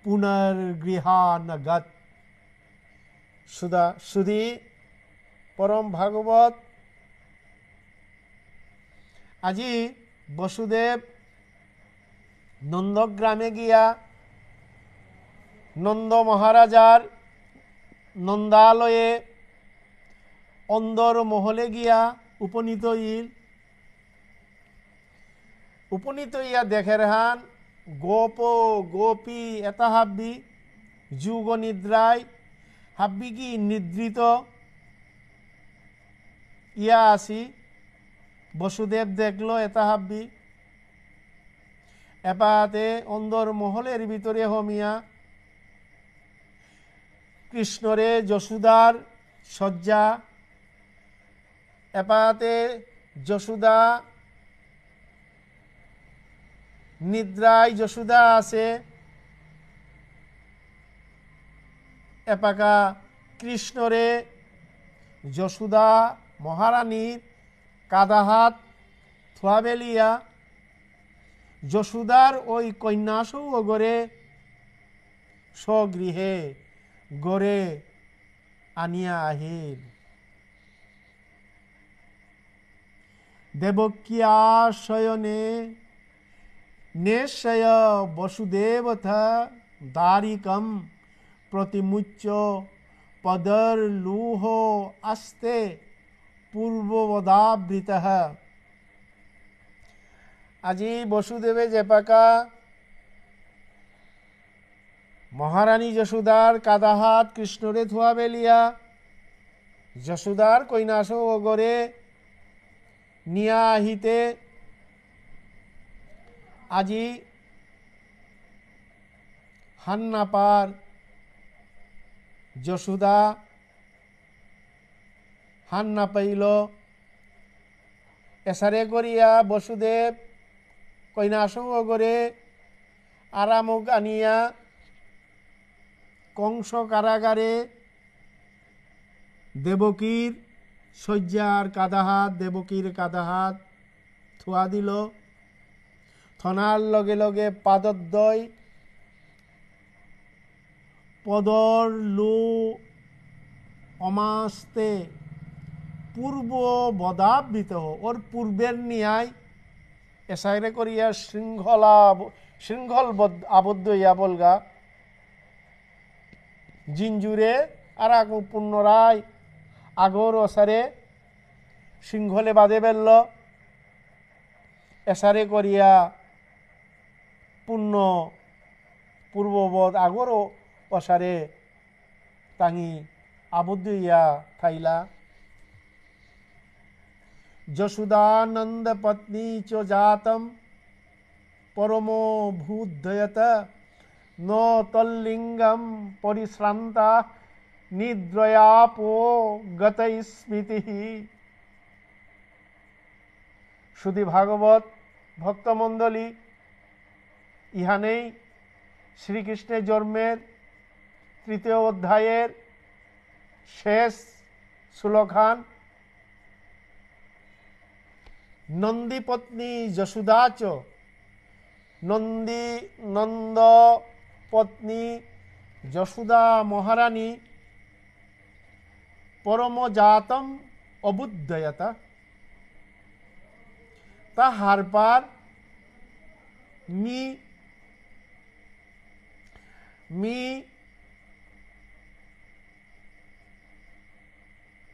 पुनर्गृहानगत्। সুধা, সুধী পরম ভাগবত, আজি বসুদেব নন্দগ্রামে গিয়া নন্দ মহারাজার নন্দালয়ে অন্দর মহলে গিয়া উপনীত ইল। উপনীত ইয়া দেখের হান গোপ গোপী এতা হাব্বি যোগ নিদ্রায় হাব্বি কি নিদ্রিত ইয়া আসি। বসুদেব দেখলো এতা হাব্বি। এপাতে অন্দর মহলের ভিতরে হমিয়া কৃষ্ণরে যশোদার শয্যা, এপাতে যশোদা নিদ্রায় যশোদা আছে, এপাকা কৃষ্ণরে যশোদা মহারানীর কাদাহাত থুয়াবেলিয়া যশোদার ওই কন্যা সৌগরে স্বগৃহে গরে আনিয়া আহিল। দেবক্যা শয়নে নিঃশয় বসুদেবথ দারিকম প্রতিমুচ্য পদর্লুহ আস্তে পূর্ববদাবৃতঃ। আজি বসুদেবে যেপাকা মহারানী যশোদার কাদাহাত কৃষ্ণরে থুয়া বেলিয়া যশোদার কইনাসৌ অগরে নিয়া আহিতে আজি হান নাপার যশোদা হান নাপাইল। এসারে করিয়া বসুদেব কইনাসৌ অগরে আরামক আনিয়া কংস কারাগারে দেবকীর শয্যার কাদাহাত, দেবকীর কাদাহাত থুয়া দিল। থনার লগে লগে পাদদ্বয় পদর্লু অমাস্তে পূর্ব বদাবৃত, ওর পূর্বের ন্যায় এসারে করিয়া শৃঙ্খলা, শৃঙ্খল বদ-, আবদ্ধ ইয়া বলগা। জিঞ্জুরে আর আগু পুনরায় আগর অসারে শৃঙ্খলে বাদে বেলল। এসারে করিয়া পুণ্য পূর্ববৎ আগর অসারে তাঙি আবদ্ধ ইয়া থাইলা। যশোদানন্দ পত্নী চ জাতম পরমোভূদ্যয়ত ন তল্লিঙ্গম পরিশ্রান্তা নিদ্রয়াপো গত স্মৃতিঃ। সুধী ভাগবত ভক্তমণ্ডলী, ইহানেই শ্রীকৃষ্ণের জন্মের তৃতীয় অধ্যায়ের শেষ শ্লোকহান। নন্দী পত্নী যশোদা চ, নন্দী, নন্দ পত্নী যশোদা মহারানী পরমজাতম অবুদ্ধয়তা। তা হারপার মি, মি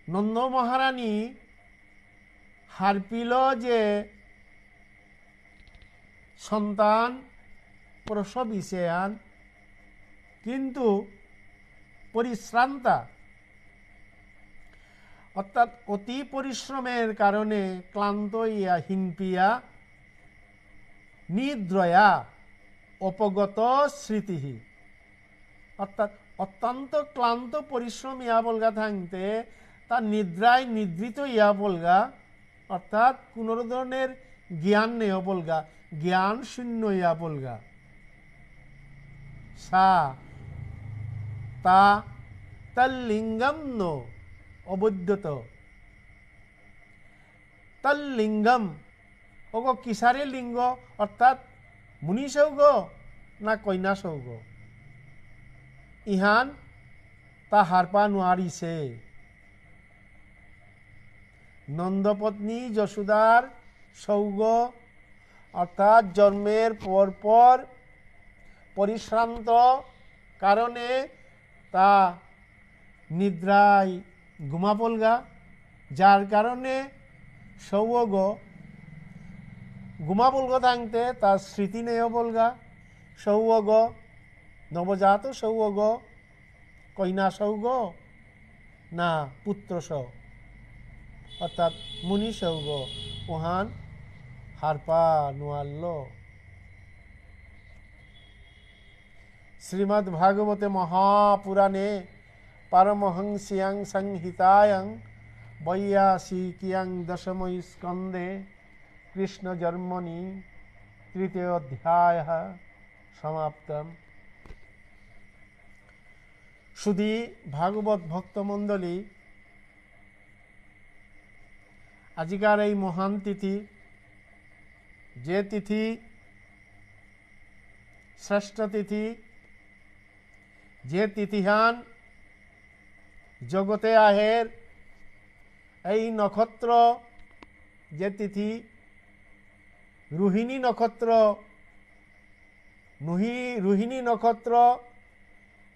নন্দ মহারানী হারপিল যে সন্তান প্রসব ইসেহান, কিন্তু পরিশ্রান্তা, অর্থাৎ অতি পরিশ্রমের কারণে ক্লান্ত ইয়া হিনপিয়া নিদ্রয়া অপগত স্মৃতিঃ। অর্থাৎ অত্যন্ত ক্লান্ত পরিশ্রম ইয়া বলগা থাকতে তার নিদ্রায় নিদ্রিত ইয়া বলগা, অর্থাৎ কোনো ধরনের জ্ঞান নেই অপলগা, জ্ঞান শূন্য ইয়া অপলগা। সা তা তার লিঙ্গম ন অবদ্যত। তার লিঙ্গম, অগ কিসারে লিঙ্গ, অর্থাৎ মুনি সৌগ না কন্যা সৌগ। ইহান তা হারপা নুয়ারিছে। নন্দপত্নী যশোদার সৌগ, অর্থাৎ জন্মের পরপর পরিশ্রান্ত কারণে তা নিদ্রায় ঘুমাপলগা, যার কারণে সৌগ ঘুমাপলগ থাকতে তার স্মৃতি নেই অপলগা। সৌগ, নবজাত সৌগ, কন্যা সৌগ না পুত্র সৌ, অর্থাৎ মুনি সৌগ, ওহান হারপা নুয়াল্ল। শ্রীমদ্ ভাগবতে মহাপুরাণে পারমহংসীয়াং সংহিতায়াং বৈয়াসিকীয়াং দশম স্কন্ধে কৃষ্ণ জন্মনি তৃতীয় অধ্যায় সমাপ্তম। সুধী ভাগবত ভক্তমণ্ডলী, আজিকার এই মহান তিথি, যে তিথি শ্রেষ্ঠ তিথি, যে তিথিহান জগতে আহের, এই নক্ষত্র, যে তিথি রোহিণী নক্ষত্র, নুহি-, রোহিণী নক্ষত্র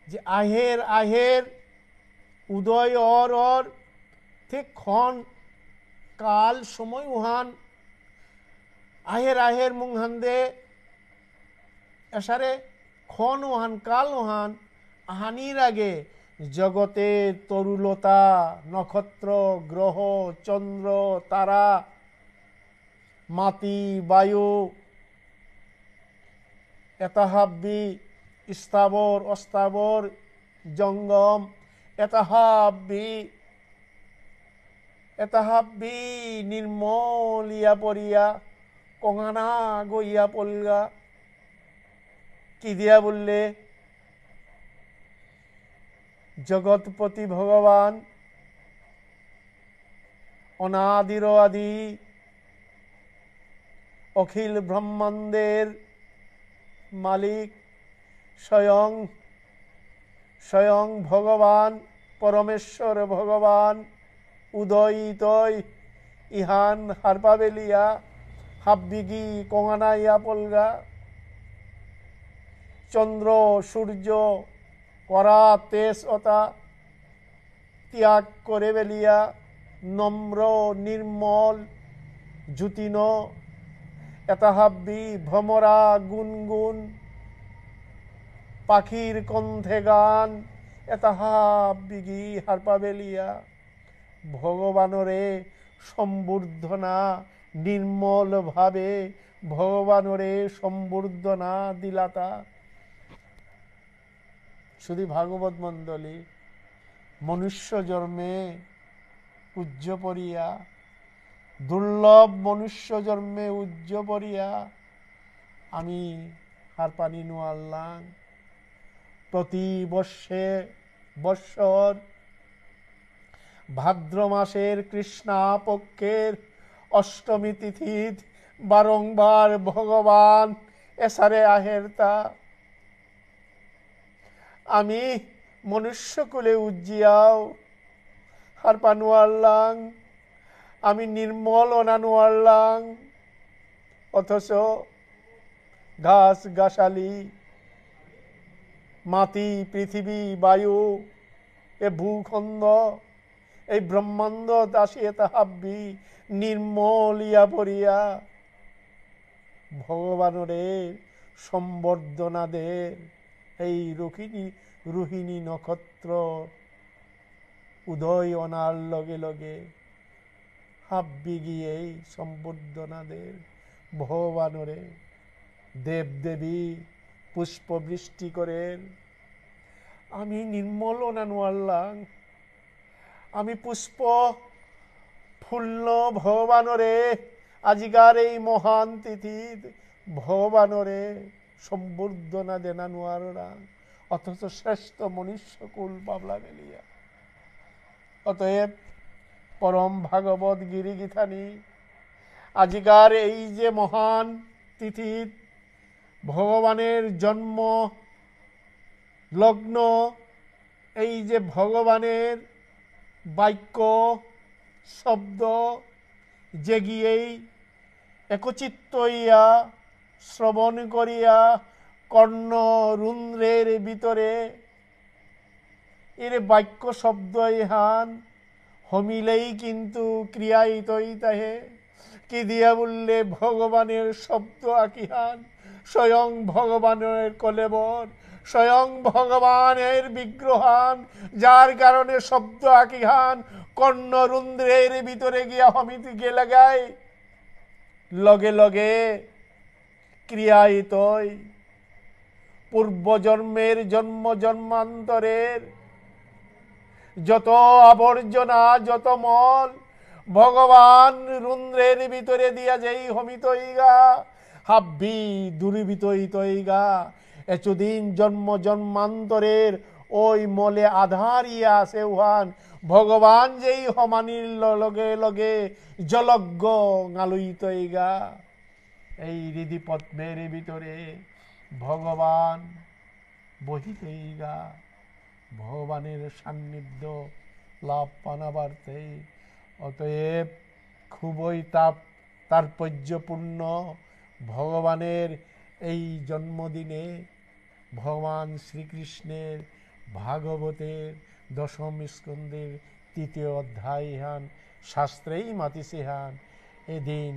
যে আহের আহের, উদয় অর অর, ঠিক ক্ষণ কাল সময় উহান, আহের আহের মুংহান্দে, এসারে ক্ষণ উহান কাল উহান, আহানির আগে জগতে তরুলতা, নক্ষত্র, গ্রহ, চন্দ্র, তারা, মাটি, বায়ু, এতা হাব্বি, স্থাবর, অস্থাবর, জঙ্গম, এতা হাব্বি, এতা হাব্বি নির্মল ইয়া পড়িয়া, কঙানা গইয়া পলগা। কি দিয়া বুললে? জগৎপতি ভগবান, অনাদির আদি, অখিল ব্রহ্মাণ্ডের মালিক, স্বয়ং, স্বয়ং ভগবান, পরমেশ্বর ভগবান, উদয়িতই, ইহান হারপা বেলিয়া, হাব্বিগি কঙানাইয়া পলগা। চন্দ্র, সূর্য, করা তেজ অতা ত্যাগ করে বেলিয়া, নম্র, নির্মল, জ্যোতিন, এতা হাব্বি, ভ্রমরা, গুনগুন, পাখির কণ্ঠে গান, এতা হাব্বিগি হারপা বেলিয়া, ভগবানরে সম্বর্ধনা, নির্মল ভাবে ভগবানরে সম্বর্ধনা দিলাতা। সুধী ভাগবত মণ্ডলী, মনুষ্য জন্মে উজ্জ পড়িয়া, দুর্লভ মনুষ্য জন্মে উজ্জ পড়িয়া, আমি হারপানি নুয়াল্লাং। প্রতি বর্ষে, বৎসর ভাদ্র মাসের কৃষ্ণা পক্ষের অষ্টমী তিথিত বারংবার ভগবান এসারে আহেরতা। আমি মনুষ্যকুলে উজ্জিয়াও হারপা নুয়ারলাং, আমি নির্মল অনা নুয়ারলাং, অথচ ঘাস গাছালি, মাটি, পৃথিবী, বায়ু, এ ভূখণ্ড, এই ব্রহ্মাণ্ড দাসী এতা হাব্বি নির্মল ইয়া পড়িয়া ভগবানরে সম্বর্ধনা দের। এই রোহিণী, রোহিণী নক্ষত্র উদয় অনার লগে লগে হাব্বি গিয়েই সম্বর্ধনা দের ভগবানরে। দেবদেবী পুষ্পবৃষ্টি করের। আমি নির্মল অনা নুয়ারলাং। আমি পুষ্প ফুল্ল ভগবানরে আজিকার এই মহান তিথিত ভগবানরে সম্বর্ধনা দেনা নোয়াররা, অথচ শ্রেষ্ঠ মনুষ্যকুল পাবলা মেলিয়া। অতএব পরম ভাগবত গিরি গিথানি, আজিকার এই যে মহান তিথিত ভগবানের জন্ম লগ্ন, এই যে ভগবানের বাক্য শব্দ যে গিয়েই একচিত্ত হইয়া শ্রবণ করিয়া কর্ণ রুন্দ্রের ভিতরে এর বাক্য শব্দ এহান হমিলেই কিন্তু ক্রিয়ায়িত হইতাহে। কি দিয়া বললে ভগবানের শব্দ আকিহান স্বয়ং ভগবানের কলেবর, স্বয়ং ভগবানের বিগ্রহান, যার কারণে শব্দ আকিহান কর্ণ রুন্দ্রের ভিতরে গিয়া হমিত গেলাগায়। লগে লগে ক্রিয়ায়িতই পূর্বজন্মের জন্ম জন্মান্তরের যত আবর্জনা, যত মল ভগবান রুন্দ্রের ভিতরে দিয়া যেই হমিতইগা, হাব্বি দুর্বিতইতইগা। এচুদিন জন্ম জন্মান্তরের ওই মলে আধারিয়া আছে উহান ভগবান যেই হমানির ল-, লগে লগে জলজ্ঞ ঙালুইতইগা। এই হৃদি পদ্মের ভিতরে ভগবান বহিতইগা, ভগবানের সান্নিধ্য লাভ পানাবার্তেই। অতএব খুবই তাপ-, তাৎপর্যপূর্ণ ভগবানের এই জন্মদিনে ভগবান শ্রীকৃষ্ণের ভাগবতের দশম স্কন্ধের তৃতীয় অধ্যায় হান শাস্ত্রেই মাতিছে হান। এদিন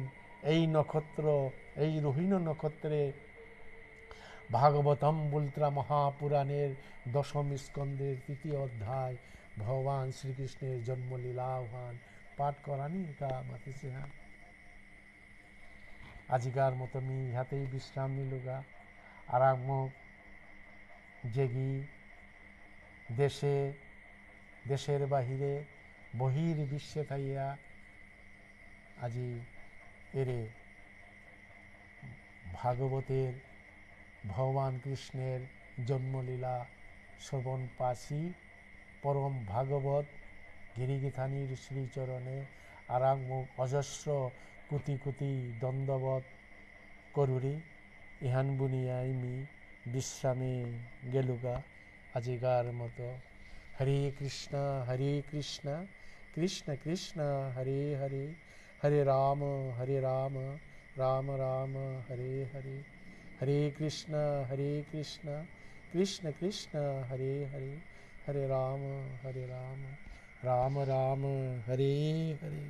এই নক্ষত্র, এই রোহিণ নক্ষত্রে ভাগবতম বুলত্রা মহাপুরাণের দশম স্কন্ধের তৃতীয় অধ্যায় ভগবান শ্রীকৃষ্ণের জন্মলীলা হান পাঠ করানি একা মাতিছে হান। আজিকার মতো মি ইহাতেই বিশ্রাম নিলুগা। আর আমুক যেগি দেশে, দেশের বাহিরে, বহির বিশ্বে থাইয়া আজি এরে ভাগবতের ভগবান কৃষ্ণের জন্মলীলা শ্রবণ পাসি পরম ভাগবত গিরিগিথানির শ্রীচরণে আরাং মুখ অজস্র কোটি কোটি দণ্ডবত করুরি। ইহান বুনিয়াই মি বিশ্রামে গেলুগা আজিকার মতো। হরে কৃষ্ণ, হরে কৃষ্ণ, কৃষ্ণ কৃষ্ণ, হরে হরে, হরে রাম, হরে রাম, রাম রাম, হরে হরে, হরে কৃষ্ণ, হরে কৃষ্ণ, কৃষ্ণ কৃষ্ণ, হরে হরে, হরে রাম, হরে রাম, রাম রাম, হরে হরে।